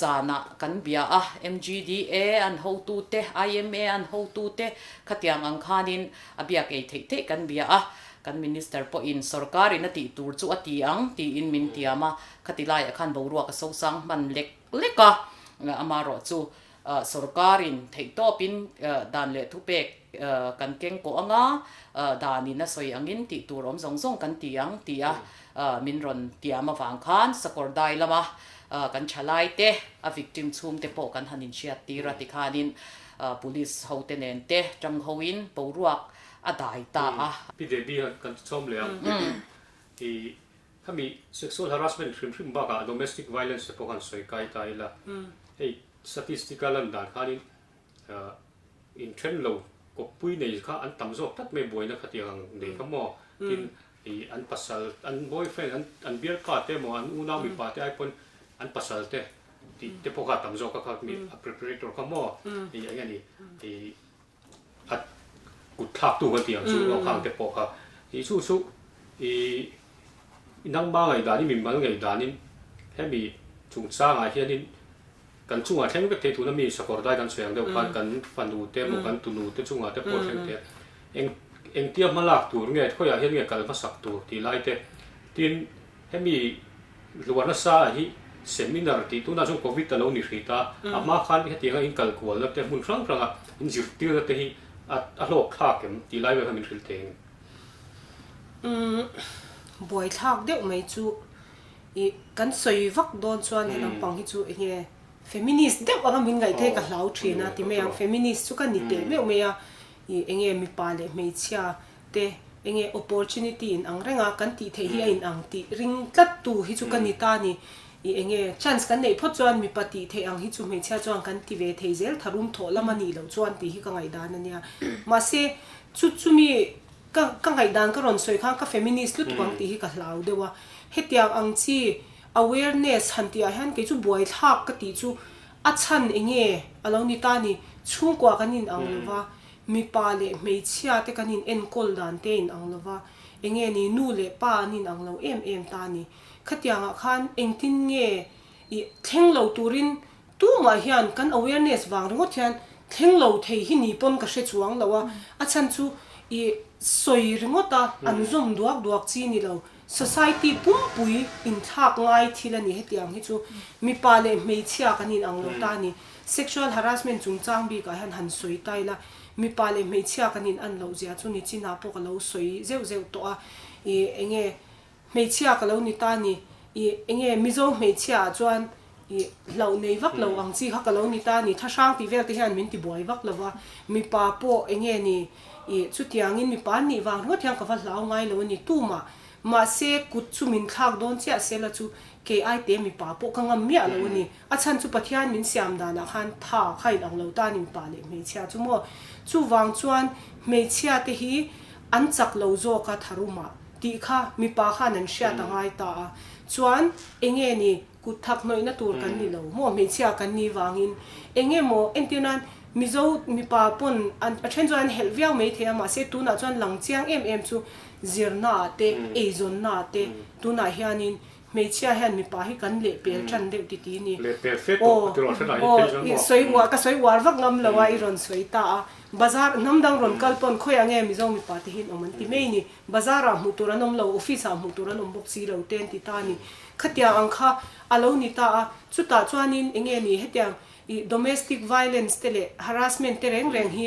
zanah kan bia a, MGDA an hotu te, IMA an hotu te khatiang ang khanin a biak ei theih theih kan bia a, kan Minister pawhin sorkarin a tih tur chu a ti ang tiin min tiam a, khati laiah khan boruak a sosang hman lek lek a, amaherawh chu Sorkarin theihtawpin dan leh thupek kan keng kawh anga, danin a sawi angin tih tur awm zawng zawng kan ti ang tia min rawn tiam avang khan sakawr dai lama kan thalai te, a victim chhungte pawh kan han inhriat tir a tikhanin police hote nen te tang hoin boruak a dai ta a. Pi Debbie kan chawm leh ang. I khami sexual harassment hrim hrim bakah domestic violence te pawh khan sawi kai ta ila. Hei statistic a lan dan khanin inthen lo kawppui nei kha an tam zawk tlat mai buaina khatiang ang nei kha maw tin ih an pasal an boyfriend an an bialpa te emaw an unau mipa te ai pawn an pasal te tih te pawh kha a tam zawk a kha mi a preparator kha maw ih eng nge ni ih a kut thlak tu kan tih ang chu aw khang te pawh kha ih chu chu ih nangma ngaihdanin mimal ngaihdanin hemi chungchangah hianin kan chungah thleng vek thei tuna mi sakawr dai kan sawi ang deuh khan kan fanu te emaw kan tunu te chungah te pawh thleng thei a eng engtia hma lak tur nge khawiah hian nge kal hmasak tur tih lai te tin Hemi hluar nasa ah hi seminar tih tunah chuan covid a lo ni hrih ta, a hma khan hetianga in kal kualna te hmun hrang hranga in zirtirna te hi a hlawk thlak em tih lai vel kha min hrilh thei ang. Umm buai thlak deuh mai chu i kan sawi vak dawn chuan he naupang hi chu enge feminist deuh anga min ngaih te ka hlau thin a ti mai ang, feminist chu ka ni teh meuh mai a i enge mipa leh hmeichhia te enge opportunity in ang reng a kan tih theih hi a in ang tih ring tlat tu hi chu ka ni ta ni i enge chance kan neih phawt chuan mipa tih theih ang hi chu hmeichhia chuan kan ti ve thei zel tharum thawh lam a nih loh chuan tih hi ka ngaihdan a nia mahse chu chumi ka ka ngaihdan ka rawn sawi khan ka feminist lutuk ang tih hi ka hlau deuh a hetiang ang chi awareness han tih ah hian kei chu buaithlak ka tih chu a chhan enge a lo ni ta ni chhungkua kan in ang lova Mipa leh hmeichhia te kan in enkawl dan te in ang lova, enge ni nu leh pa an in ang lo em em ta ni. Khatiang ah khan engtin nge i thleng lo turin tumah hian kan awareness vang ringawt hian thleng lo thei hi ni pawn ka hre chuang lo a, a chhan chu i sawi ringawt a an zawm duak duak chi ni lo. Society pumpui inthlak ngai thil a ni hetiang hi chu mipa leh hmeichhia kan in ang lo ta ni. Sexual harassment chungchang bikah hian han sawi ta ila, mipa leh hmeichhia kan in an loh zia chu nichinah pawh ka lo sawi zeuh zeuh tawh a, ih enge hmeichhia ka lo ni ta ni, ih enge Mizo hmeichhia ah chuan ih hlauh nei vak lo ang chi kha ka lo ni ta ni, thlahrang tih vel te hian min ti buai vak lo va, mipa pawh enge ni ih chutiangin mipa an nih vang ringawt hian ka va hlau ngai lo a ni tumah mahse kut chu min thlak dawn chiah sela chu kei ai te mipa pawh ka ngam miah lo a ni. A chhan chu Pathian min siam danah khan tha kha in ang lo ta ni mipa leh hmeichhia chu maw. Chuvang chuan hmeichhia te hi an chak lo zawk a tharumah tih kha mipa khan an hriat a ngai ta a. Chuan enge ni kut thak hnawihna tur kan ni lo maw hmeichhia kan ni vangin enge maw entir nan Mizo mipa pawn an a then chuan an helh viau mai thei a mahse tunah chuan lang chiang em em chu zirna ah te eizawnna ah te tunah hianin Hmeichhia hian mipa hi kan lehpel tan deuh ti ti ni. Lehpel fe tawh ti rawh hretah hi phei chuan maw. Sawi uar ka sawi uar vak ngam lo a i rawn sawi ta a. Bazar hnam dang rawn kal pawn khawiah nge Mizo mipa te hi an awm an ti mai ni. Bazar ah hmuh tur an awm lo, office ah hmuh tur an awm bawk si lo te an ti ta a ni. Khatiang ang kha a lo ni ta a. Chutah chuanin enge ni hetiang i domestic violence te leh harassment te reng reng hi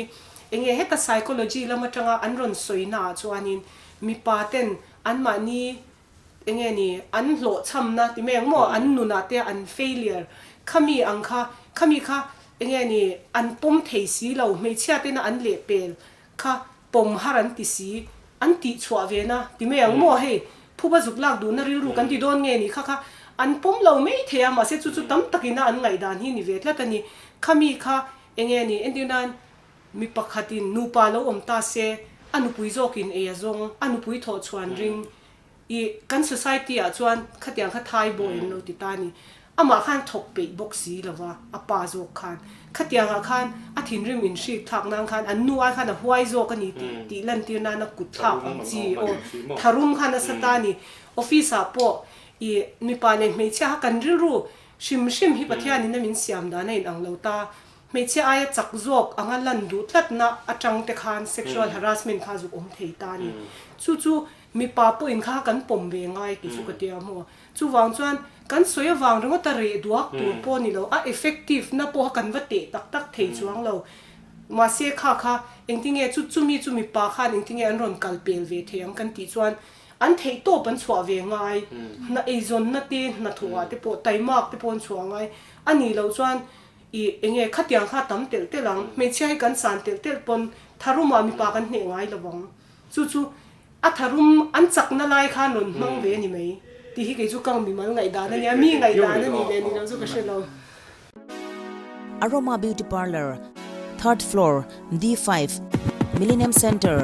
enge heta psychology lam atanga an rawn sawi naah chuanin mipa ten anmahni Enge ni, an hlawhchhamna ti mai ang maw, an nunah te an failure khami ang kha, khami kha enge ni, an pawm thei si lo, hmeichhia tena an lehpel kha pawm har an ti si, an tihchhuah ve na ti mai ang maw, hei phuba zuk lak duhna rilru kan ti dawn nge ni kha kha an pawm lo mai thei a, mahse chu chu tam takina an ngaihdan hi ni ve tlat a ni, khami kha enge ni, entir nan Mi pakhatin nupa lo awm ta se, a nupui zawkin ei a zawng, a nupui thawh chhuan ring. I kan society ah chuan khatiang kha thai boy an lo ti ta a ni. Amah khan thawk peih bawk si lo va, a pa zawk khan. Khatiang ah khan a thinrim inhrik thlak nan khan an nu ai khan a huai zawk a ni tih tih lantir nan a kut thlak ang chi aw tharum khan a sa ta a ni. Office ah pawh i mipa leh hmeichhia kha kan rilru hrim hrim hi Pathianin a min siam dan a inang lo ta. Hmeichhia aia chak zawk anga lan duh tlatna atang te khan sexual harassment kha zuk awm thei ta a ni. Chu chu mipa pawhin kha kan pawm ve ngai tih chu ka tia maw. Chuvang chuan kan sawi avang ringawt a reh duak tur pawh a ni lo, a effective na pawh kha kan va teh tak tak thei chuang lo. Mahse kha kha engtinge chu chumi chu mipa khan engtinge an rawn kal pel ve thei ang kan tih chuan an theih tawp an chhuah ve ngai, hna eizawnna te, hnathawhah te pawh taimak te pawh an chhuah ngai a nih loh chuan I enge khatiang kha tam telh telh ang, hmeichhia hi kan san telh telh pawn tharumah mipa kan hneh ngai lo vang. Chu chu a tharum an chakna lai khan rawn hmang ve a ni mai tih hi kei chu ka mimal ngaihdan a nia, mi ngaihdan a nih leh ni lo chu ka hre lo. Aroma Beauty Parlour, Third Floor, D5, Millennium Centre.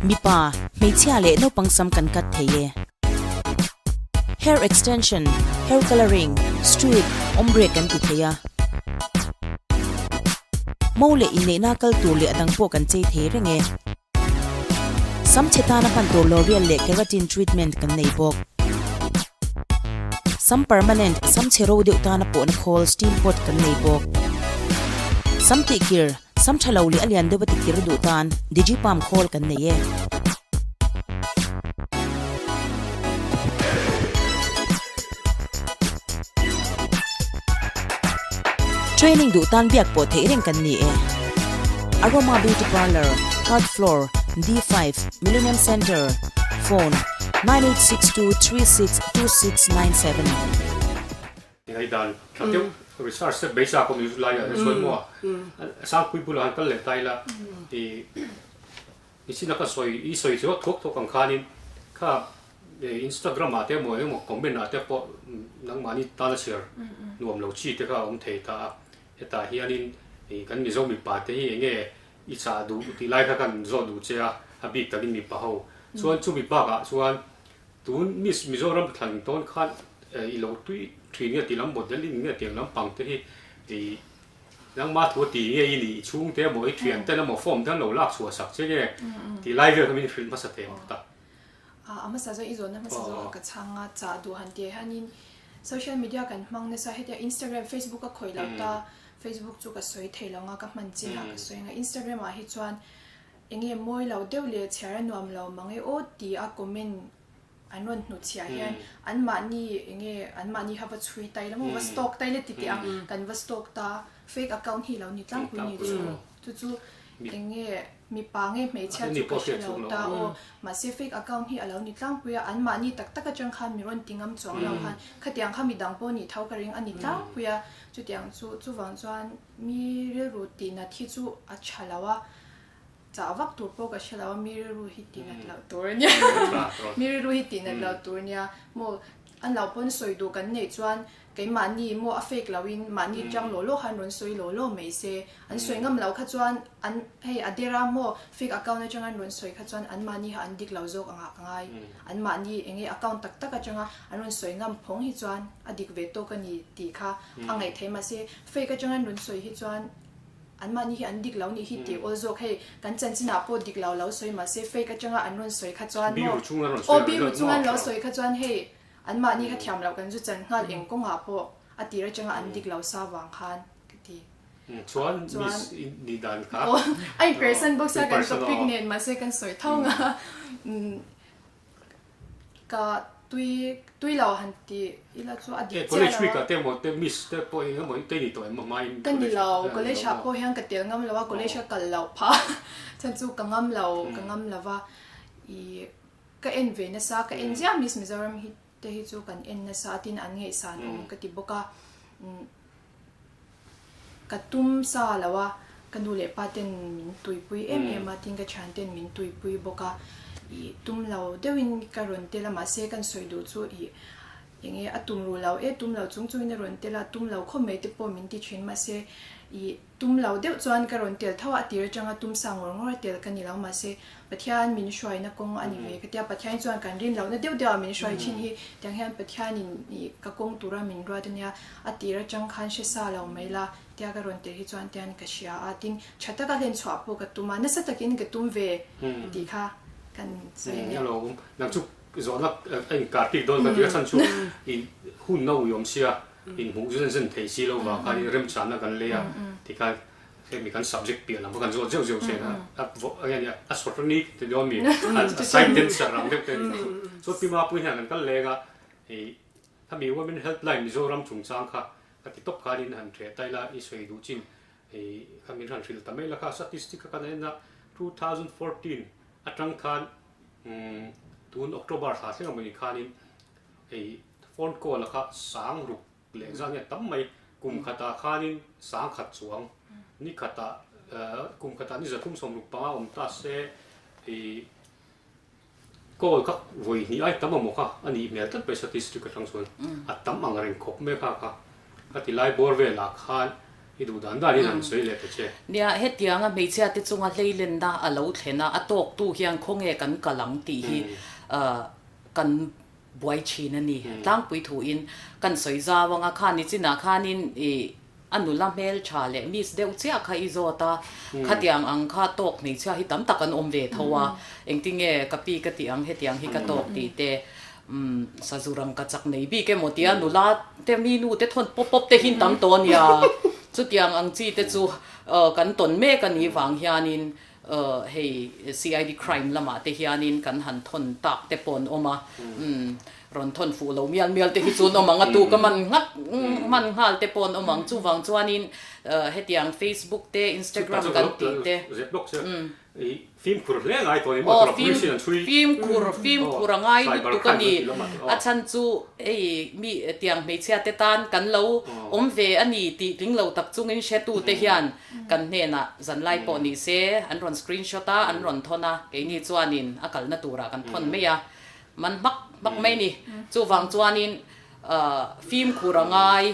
Mipa, hmeichhia leh naupang sam kan cut thei e. Hair extension, hair colouring, strip, ombre kan ti thei a. Mo leh inneihna kal tur leh a dang pawh kan chei thei reng e. Sam chhe tana hman tur L'Oreal leh keratin treatment kan nei bawk. Sam permanent, sam chhe ro deuh tana pawhna khawl steam pot kan nei bawk. Sam tihkir. Sam tha lo leh a lian deuh a tikir duh tan Digipalm khawl kan nei e. Training duh tan biak pawh theih reng kan ni e. Aroma Beauty Parlour, Third Floor, D5, Millennium Centre, Phone, 9862 362697. Ngaihdan tha deuh research te beisa pawh min lai ah chuan maw a sangpui bulah han kal leh ta ila i nichin a ka sawi i sawi chu thuak thuak ang khanin kha Instagram ah te emaw engemaw comment ah te pawh nangmahni tana chhiar nuam lo chi te kha a awm thei ta a, hetah hianin kan Mizo mipa te hi enge i chah duh tih lai kha kan zawh duh che a, a bik takin mipa ho chuan chumi bakah chuan Tun Miss Mizoram thlan tawn khan i lo tui thin nge tih lam modelling nge tiang lampang te hi i nangma thu a ti nge i nih i chhungte emaw i thianten emaw form te an lo lak chhuah sak che nge tih lai vel kha min hrilh hmasa thei ang ta. A hmasa zawk i zawnna hmasa zawk ka chhang a chah duh han tih hianin social media kan hmang nasa hetia Instagram Facebook a khawih lo ta Facebook chu ka sawi thei lo ang a ka hman chin ah ka sawi ang a Instagram ah hi chuan Enge mawi lo deuh leh chhiar a nuam lo mang e aw ti a comment an rawn hnutchhiah hian anmahni eng nge anmahni kha va chhui ta ila maw va stalk ta ila ti teh ang kan va stalk ta fake account hi lo ni tlangpui ni chu chu chu eng nge mipa nge hmeichhia chu ka hre lo ta aw mahse fake account hi a lo ni tlangpui a anmahni tak tak atang khan mi rawn ti ngam chuang lo khan khatiang kha midang pawh nih tho ka ring a ni tlangpui a chutiang chu chuvang chuan mi rilru tihnat hi chu a tha lo a. Chah vak tur pawh ka hre lo a, mi rilru hi tihnat loh tur a nia. Mi rilru hi tihnat loh tur a nia. Maw an lo pawn sawi duh kan neih chuan keimahni maw a fake loin mahni tang law law khan rawn sawi law law mai se. An sawi ngam loh kha chuan an hei a dera maw fake account atanga an rawn sawi kha chuan anmahni kha an dik lo zawk angah ka ngai. Anmahni eng nge account tak tak atanga an rawn sawi ngam phawng hi chuan a dik ve tawk a ni tih kha a ngaih theih mahse fake atanga an rawn sawi hi chuan An mahni hi an dik lo nih hi tih awl zawk hei kan chanchinah pawh dik lo lo sawi mahse fake atanga an rawn sawi kha chuan maw aw biru chunga an lo sawi kha chuan hei an mahni kha thiam loh kan zu chan nghal eng kawngah pawh a tir atanga an dik lo sa vang khan ka ti. Chuan miss i nih dan kha. Aw a in persan bawk sia kan topic nen mahse kan sawi tho nga. Ka tui tui lo han ti ila chu a dik chiah lo a. College week ah te emaw te miss te pawh eng emaw te ni tawh em hma in Ka ni lo, college ah pawh hian ka tel ngam lo a, college ka kal loh phah chhan chu ka ngam lo, ka ngam lo va. Ih ka en ve nasa, ka en ziah miss Mizoram hi te hi chu kan en nasa a tin an ngaihsan awm ka ti bawk a. Ka tum sa lo a, ka nu leh pa ten min tuipui em em a, tin ka thian ten min tuipui bawk a, ih tum lo deuhin ka rawn tel a, mahse kan sawi duh chu ih eng nge a tum ruh lo e, tum lo chung chungin a rawn tel a, tum lo khawp mai te pawh min ti thin, mahse ih tum lo deuh chuan ka rawn tel tho a, a tir atanga tum sa ngawr ngawr a tel ka ni lo, mahse Pathian min hruaina kawng a ni ve ka tia, Pathian chuan kan rin lohna deuh deuh ah min hruai thin hi, tiang hian Pathianin ih ka kawng tura min ruat a nia, a tir atang khan hre sa lo mai la tia ka rawn tir hi chuan tian ka hria a, tin tha taka hlen chhuah pawh ka tum a, nasa takin ka tum ve tih kha kan sawi a ni. A lo awm, nang chu zawhna a inkar bik dawn ka ti a, chhan chu ih hun a uiawm sia, inhmuh zen zen thei si lo vang khan remchana kan lei a tikhan Hemi kan subject piah lam kha kan zawt zeuh zeuh chen a, a enge nia a sawt ni ti dawn mi a side dancer ang deuh te a ni chu. Chuan Pi Mapui hian kan kal leng a, ih khami Women Helpline Mizoram chungchang kha ka ti tawp khanin han hreh ta ila i sawi duh chin ih kha min han hrilh ta mai la kha statistic kha kan en a 2014 atang khan tun October thla thleng amawni khanin ih phone call a kha sang ruk Leh zan hian tam mai kum khatah khanin 10,000 chuang ni khatah kum khatah ni 365 awm ta se ih call kha vawi hnih ai tam amaw kha a nih hmel tlat mai statistic atang chuan a tam ang reng khawp mai kha kha ka ti lai bawr velah khan i duh dan danin han sawi leh ta che. Nia, hetianga hmeichhia te chunga hleilenna a lo thlen a, a tawktu hian khawnge kan kal ang tih hi kan buai thin a ni. Tlangpui thuin kan sawi zau anga khan ni chinah khanin ih a nula hmel tha leh miss deuh chiah kha i zawt a, khatiang ang kha tawk hmeichhia hi tam tak an awm ve tho a, engtinge ka pi ka tih ang hetiang hi ka tawk tih te umm sazu rang ka chak nei bik emaw tia nula te mi nu te thawn pawp pawp te hin tam tawh a nia, chutiang ang chi te chu kan tawn mek a nih vang hianin Hei CID crime lamah te hianin kan han thawn tak te pawh an awm a, rawn thawn fuh lo mial mial te hi chu an awm ang a, tu ka man nghat man nghal te pawh an awm ang. Chuvang chuanin hetiang Facebook te Instagram kan tih te. Fimkhur hle ngai tawh ni maw tura police in an chhui. Fimkhur fimkhur a ngai lutuk a ni. A chhan chu hei mi tiang hmeichhia te tan kan lo awm ve a ni tih tling lo tak chungin hretu te hian Kan hnenah zanlai pawh ni se an rawn screenshot a, an rawn thawn a, keini chuanin a kalna turah kan thawn mai a, man hmak hmak mai ni. Chuvang chuanin fimkhur a ngai,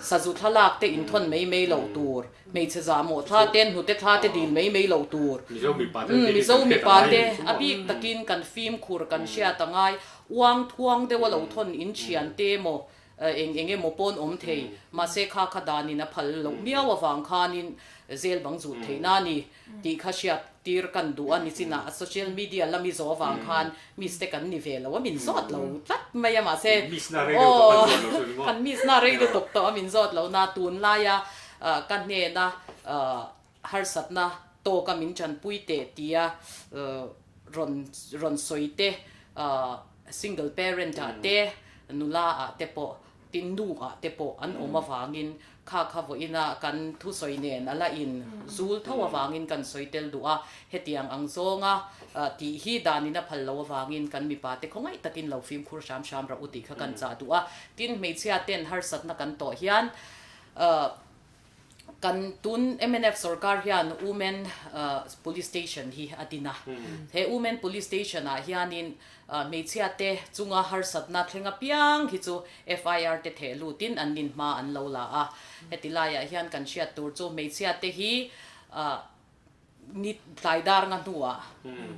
sazu thlalak te inthawn mai mai loh tur, hmeichhe zahmawh thla te, hnute thla te dil mai mai loh tur. Mizo mipa te a bik takin kan fimkhur kan hriat a ngai, uang thuang deuha lo thawn inthian te emaw Eng eng emaw pawn awm thei, mahse kha kha danin a phal loh miau avang khanin zel bang zut theihna a ni tih kha hriat tir kan duh a ni chinah a social media lami zawh avang khan miss te kan ni ve lo a min zawt lo tlat mai a mahse aw kan miss na rei lutuk tawh a min zawt lo na tunlaia ka hnena harsatna tawka min tanpui teh tia rawn rawn sawi te. Single parent ah te, nula ah te pawh, tin nu ah te pawh an awm avangin kha kha vawiina kan thusawi nen a la in zul tho avangin kan sawi tel duh a, hetiang ang zawnga tih hi danin a phal lo avangin kan mipa te khawngaih takin lo fimkhur hram hram rah u tih kha kan chah duh a, tin hmeichhia ten harsatna kan tawh hian Kan tun mnf sorkar hian Women Police Station hi a din a. He Women Police Station ah hianin hmeichhia te chunga harsatna thleng apiang hi chu FIR te theh lutin an nin hma an lo la a. Heti laiah hian kan hriat tur chu hmeichhia te hi Ni tlai dar nga hnuah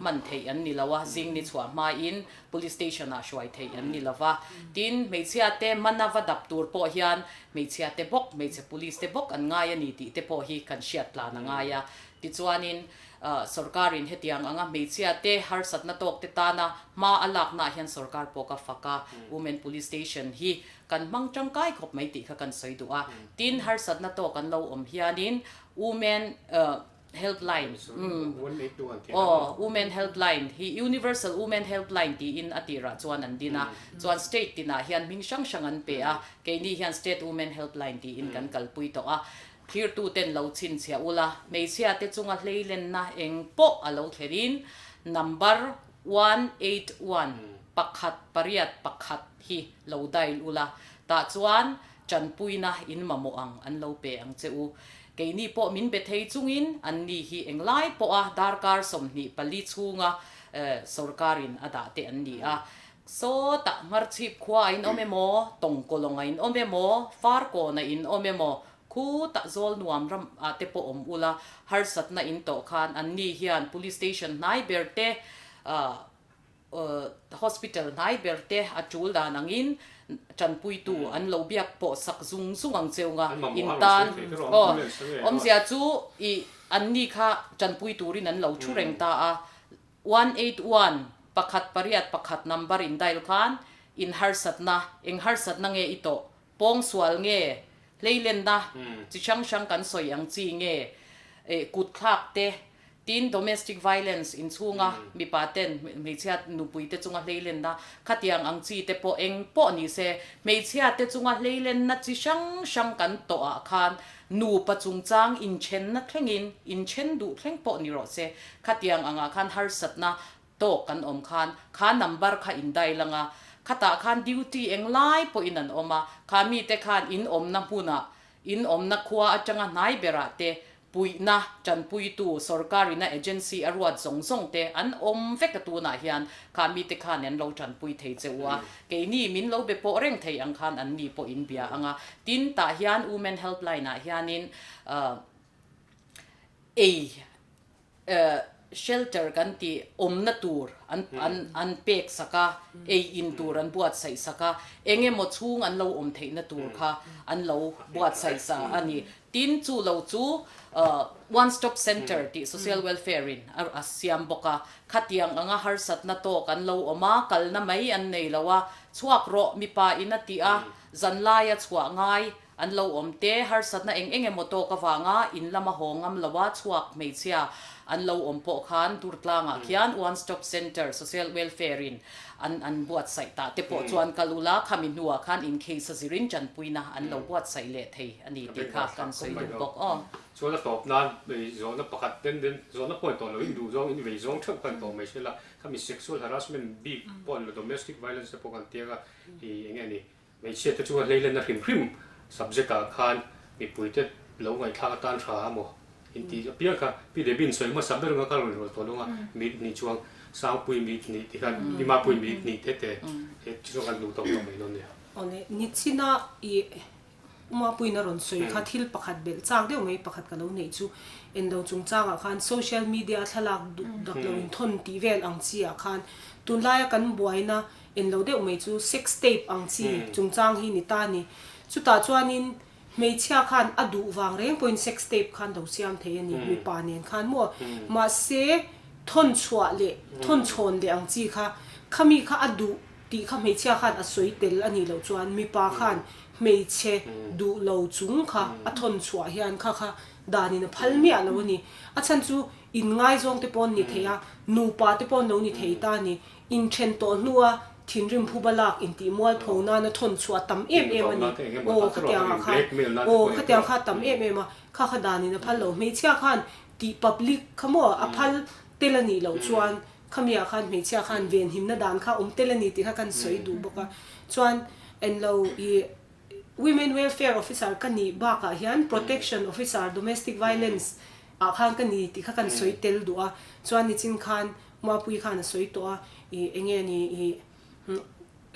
hman theih an ni lo a, zing ni chhuah hmain Police Station ah hruai theih an ni lo va. Tin, hmeichhia te mana va dap tur pawh hian hmeichhia te bawk, hmeichhe Police te bawk an ngai a ni tih te pawh hi kan hriat tlan a ngai a. Tichuanin, sorkarin hetiang anga hmeichhia te harsatna tawk te tana hma a laknaah hian sorkar pawh ka fak a, Women Police Station hi kan hmang tangkai khawp mai tih kha kan sawi duh a. Tin, harsatna tawk an lo awm hianin Women Helpline, aw, Women Helpline hi Universal Women Helpline tiin a tirah chuan an din a, chuan state tinah hian hming hrang hrang an pe a, keini hian State Women Helpline tiin kan kalpui tawh a, thlirtuten lo chhinchhiah ula, hmeichhiate chunga hleilenna eng pawh a lo thlenin number 181, pakhat pariat pakhat hi lo dial ula, tah chuan Tanpuina in mamawh ang an lo pe ang che u. Keini pawh min be thei chungin anni hi englai pawha darkar 24 chhunga sorkarin a dah te an ni a. Sawtah Ngharchhip khua a in awm emaw, Tawngkawlawng a in awm emaw, Farkawn a in awm emaw, khutah zawl nuam ram ah te pawh awm ula, harsatna in tawh khan anni hian Police Station hnai ber te Hospital hnai ber te a tul dan angin tanpuitu an lo biak pawh sak zung zung ang cheu nga in tan aw awmzia chu i anni kha tanpui turin an lo thu reng ta a 181 pakhat pariat pakhat number in dial khan in harsatna eng harsatna nge i tawh pawngsual nge hleilenna chi hrang hrang kan sawi ang chi nge kut thlak te Tin, domestic violence inchhunga mipa ten hmeichhia nupui te chunga hleilenna khatiang ang chi te pawh eng pawh ni se, hmeichhia te chunga hleilenna chi hrang hrang kan tawh ah khan nupa chungchang inthenna thlengin inthen duh thleng pawh ni rawh se, khatiang angah khan harsatna tawk kan awm khan kha number kha in dial anga, khatah khan duty englai pawhin an awm a, kha mite khan in awmna hmunah in awmna khua atanga hnai berah te Puihna, tanpuitu, sorkarina agency a ruat zawng zawng te an awm vek a tunah hian kha mite khan an lo tanpui thei che u a, keini min lo be pawh reng thei ang khan an ni pawh in bia ang a, tin tah hian Women Helpline ah hianin ei shelter kan tih awmna tur an an an pek sak a, ei in tur an buatsaih sak a, eng emaw chhung an lo awm theihna tur kha an lo buatsaih sa a ni. Tin, chu lo chu One Stop Centre tih Social Welfare in a siam bawk a, khatiang anga harsatna tawk an lo awm a, kalna mai an nei lo a, chhuak rawh mipa in a tih a, zanlaia chhuah ngai An lo awm te, harsatna eng eng emaw tawk avanga in lama haw ngam loa chhuak hmeichhia an lo awm pawh khan Durtlangah khian One Stop Centre, Social Welfare in an an buatsaih tah te pawh chuan kal ula, khami hnuah khan in case a zirin tanpuina an lo buatsaih leh thei a ni tih kha kan sawi duh bawk aw. Chuan a tawp nan zawhna pakhat den den zawhna pawh in tawh lo in duh zawng in vei zawng theuh khan tawh mai sela, khami sexual harassment bik pawh an lo domestic violence te pawh kan tiang a i eng nge ni Hmeichhia te chu a hleilenna hrim hrim subject ah khan mipui te lo ngaihthlak atan tha a maw in tih apiang kha Pi Debbie sawi hmasa ber anga kha rawn rawl tawh lung a mit hnih chuang Sangpui mit hnih ti khan Pi Mapui mit hnih te te he chi chuan kan duh tawk tawh mai dawn nia. Awle, nichina i Umapuiin a rawn sawi kha thil pakhat belh chak deuh mai pakhat ka lo neih chu endo chungchangah khan social media a thlalak dak lo inthawn tih vel ang chi ah khan tunlaia kan buaina En lo deuh mai chu sex tape ang chi chungchang hi ni ta ni. Chutah chuanin hmeichhia khan a duh vang reng pawhin sex tape khan lo siam thei a ni, mipa nen khan maw. Mahse thawn chhuah leh thawn chhawn leh ang chi kha, khami kha a duh tih kha hmeichhia khan a sawi tel a nih loh chuan mipa khan hmeichhe duh lo chung kha a thawn chhuah hian kha kha danin a phal miah lo a ni. A chhan chu inngaizawng te pawh an ni thei a, nupa te pawh an lo ni thei ta a ni. Inthen tawh hnua Thinrim phuba lak intih mualpho nana thawn chhuah a tam em em a ni. Aw khatiang ah khan aw khatiang kha a tam em em a, kha kha danin a phal lo. Hmeichhia khan tih public kha maw a phal tel a nih loh chuan khami ah khan hmeichhia khan venhimna dan kha awm tel a ni tih kha kan sawi duh bawk a. Chuan englo ih Women Welfare Officer ka nih bakah hian Protection Officer Domestic Violence ah khan ka ni tih kha kan sawi tel duh a. Chuan nichin khan Muapui khan a sawi tawh a, ih enge ni ih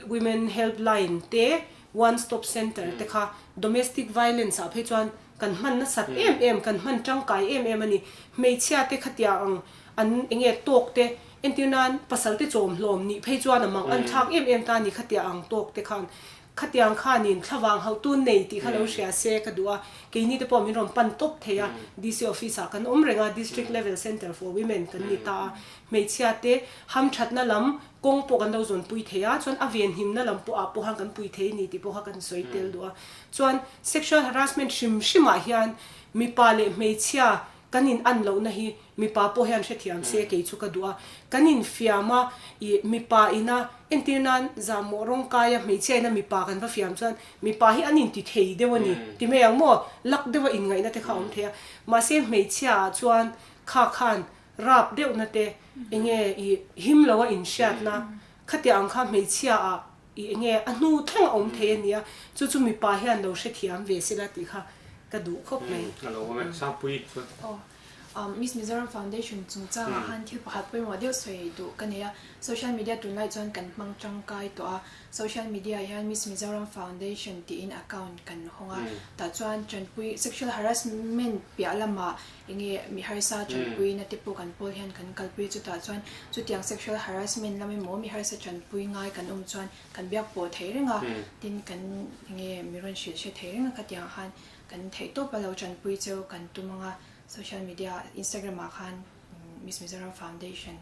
Women Help Line te One Stop Center te kha Domestic Violence ah phei chuan kan hman nasat em em, kan hman tangkai em em a ni. Hmeichhia te khatia ang an enge tawk te entir nan pasal te chawm hlawm nih phei chuan a mang an thlak em em ta a ni khatia ang tawk te khan. Khatiang khanin thlavang hauhtu nei tih kha lo hria se ka duh a, keini te pawh min rawn pan tawp thei a, DC office ah kan awm reng a, District Level Centre for Women kan ni ta a, hmeichhia te hamthatna lam kawng pawh kan lo zawnpui thei a, chuan a venhimna lam pawh ah pawh khan kan pui thei a ni tih pawh kha kan sawi tel duh a. Chuan sexual harassment hrim hrim ah hian mipa leh hmeichhia Kan in an lohna hi mipa pawh hian hrethiam se kei chu ka duh a, kan in fiam a, ih mipa ina entir nan zahmawh rawng kai a hmeichhia ina mipa kan va fiam chuan mipa hi an inti thei deuh a ni ti mai ang maw, lak deuha inngaihna te kha a awm thei a, mahse hmeichhia ah chuan kha khan rap deuhna te enge ih him lo a inhriatna khatiang ang kha hmeichhia ah I enge a hnu thleng a awm thei a nia, chu chu mipa hian lo hrethiam ve sela tih kha ka duh khawp mai. A lo awm e, Sangpui chuan. Aw, Miss Mizoram Foundation chungchangah khan thil pakhat pawimawh deuh sawi duh ka nei a, social media tunlai chuan kan hmang tangkai tawh a, social media ah hian Miss Mizoram Foundation tiin account kan hawng a, tah chuan tanpui sexual harassment piah lamah enge mi harsa tanpuina te pawh kan pawl hian kan kalpui a, chutah chuan chutiang sexual harassment lam emaw mi harsa tanpui ngai kan awm chuan kan biak pawh thei reng a, tin kan enge mi rawn hrilh hre thei reng a khatiang khan kan theih tawp a lo tanpui cheu kan tum ang a, social media instagram ah khan Miss Mizoram Foundation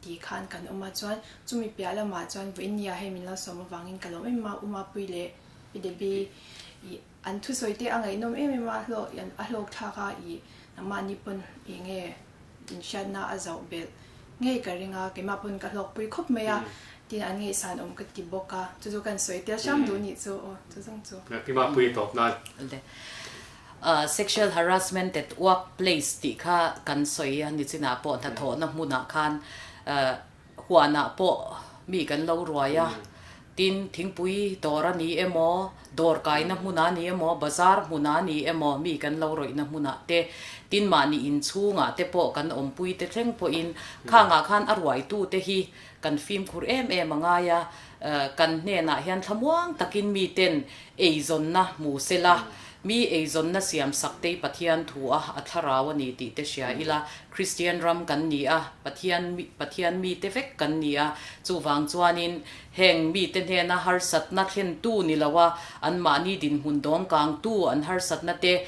tih khan kan awm a, chuan chumi piah lamah chuan vawiin nia hei min lo sawm avangin ka lawm em a, Umapui leh Pi Debbie ih. An thusawi te a ngaihnawm em em a, hlawk a hlawk thlak a, ih nangmahni pawn eng nge inhriatna a zauh belh ngei ka ring a, keimah pawn ka hlawkpui khawp mai a, tin an ngaihsan awm ka ti bawk a, chu chu kan sawi tel hram duh nih chu aw chu zawng chu. Keimah pui tawp nan. Sexual harassment at work place tih kha kan sawi a nichinah pawh hnathawhna hmunah khan Huanah pawh mi kan lo ruai a, tin thingpui dawr a ni emaw, dawr kaina hmun a ni emaw, bazar hmun a ni emaw mi kan lo rawihna hmunah te, tin mahni inchhungah te pawh kan awmpui te thleng pawhin khangah khan a ruaitute hi kan fimkhur em em a ngai a, kan hnenah hian thlamuang takin miten eizawnna hmu sela, Mi eizawnna siam sak te Pathian thu a a thlarau a ni tih te hria ila, Kristian ram kan ni a, Pathian Pathian mite vek kan ni a, chuvang chuanin heng mite hnena harsatna thlentu ni lo a, anmahni dinhmun dawmkangtu an harsatna te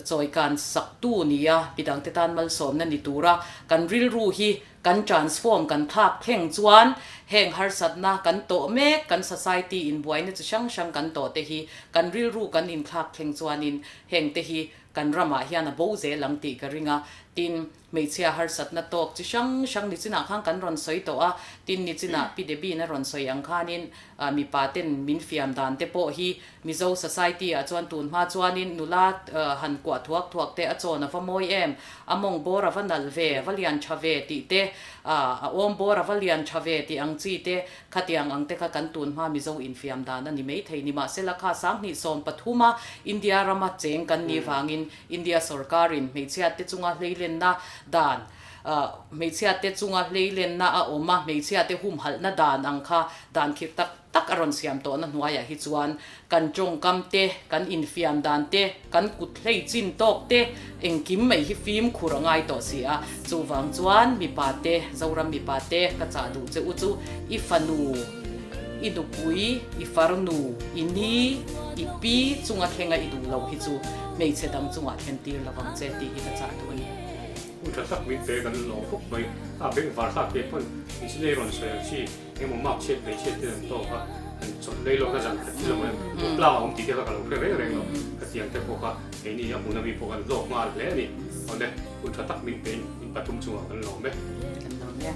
chawikan saktu ni a, midangte tan malsawmna ni tura kan rilru hi Kan transform kan thlak thleng chuan heng harsatna kan tawh mek, kan society in buaina chi hrang hrang kan tawh te hi kan rilru kan inthlak thleng chuanin heng te hi kan ramah hian a bo zel ang tih ka ring a. Tin, hmeichhia harsatna tawk chi hrang hrang nichinah khan kan rawn sawi tawh a, tin nichinah Pi Debbie-in a rawn sawi ang khanin mipa ten min fiam dan te pawh hi Mizo society ah chuan tun hma chuanin nula han kuah thuak thuak te a chawn a va mawi em, a mawng bawr a va nalh ve, a va lian tha ve tih te, a awm bawr a va lian tha ve tih ang chi te, khatiang ang te kha kan tun hma Mizo infiam dan a ni maithei. Nimahsela kha 2013 a India rama cheng kan nih vangin India sorkarin hmeichhia te chunga hleilenna dan, hmeichhia te chunga hleilenna a awm a, hmeichhia te humhalhna dan ang kha dan khirh tak tak a rawn siam tawhna hnuaiah hi chuan kan tawngkam te, kan infiam dan te, kan kut hlei chin tawk te engkim mai hi fimkhur a ngai tawh si a. Chuvang chuan mipa te, Zoram mipa te ka chah duh che u chu i fanu, i nupui, i farnu, i ni, i pi chunga thlenga i duh loh hi chu hmeichhe dang chungah thlen tir lo vang che tih hi ka chah duh a ni. Hun tha tak min pe kan lawm khawp mai. A bengvar thlak te pawn inchhilei rawn sawi ang chi. Engemaw mark chhiat mai chhiat te an tawk a, an chawlh lei lawkna zan khat thil emaw em tlang a awm tih te kha ka lo hre reng reng lo. Khatiang te pawh kha keini a hmuna mi pawh kan hlawk nghal hle a ni. Awle, hun tha tak min pein in pathum chungah kan lawm e. Kan lawm e.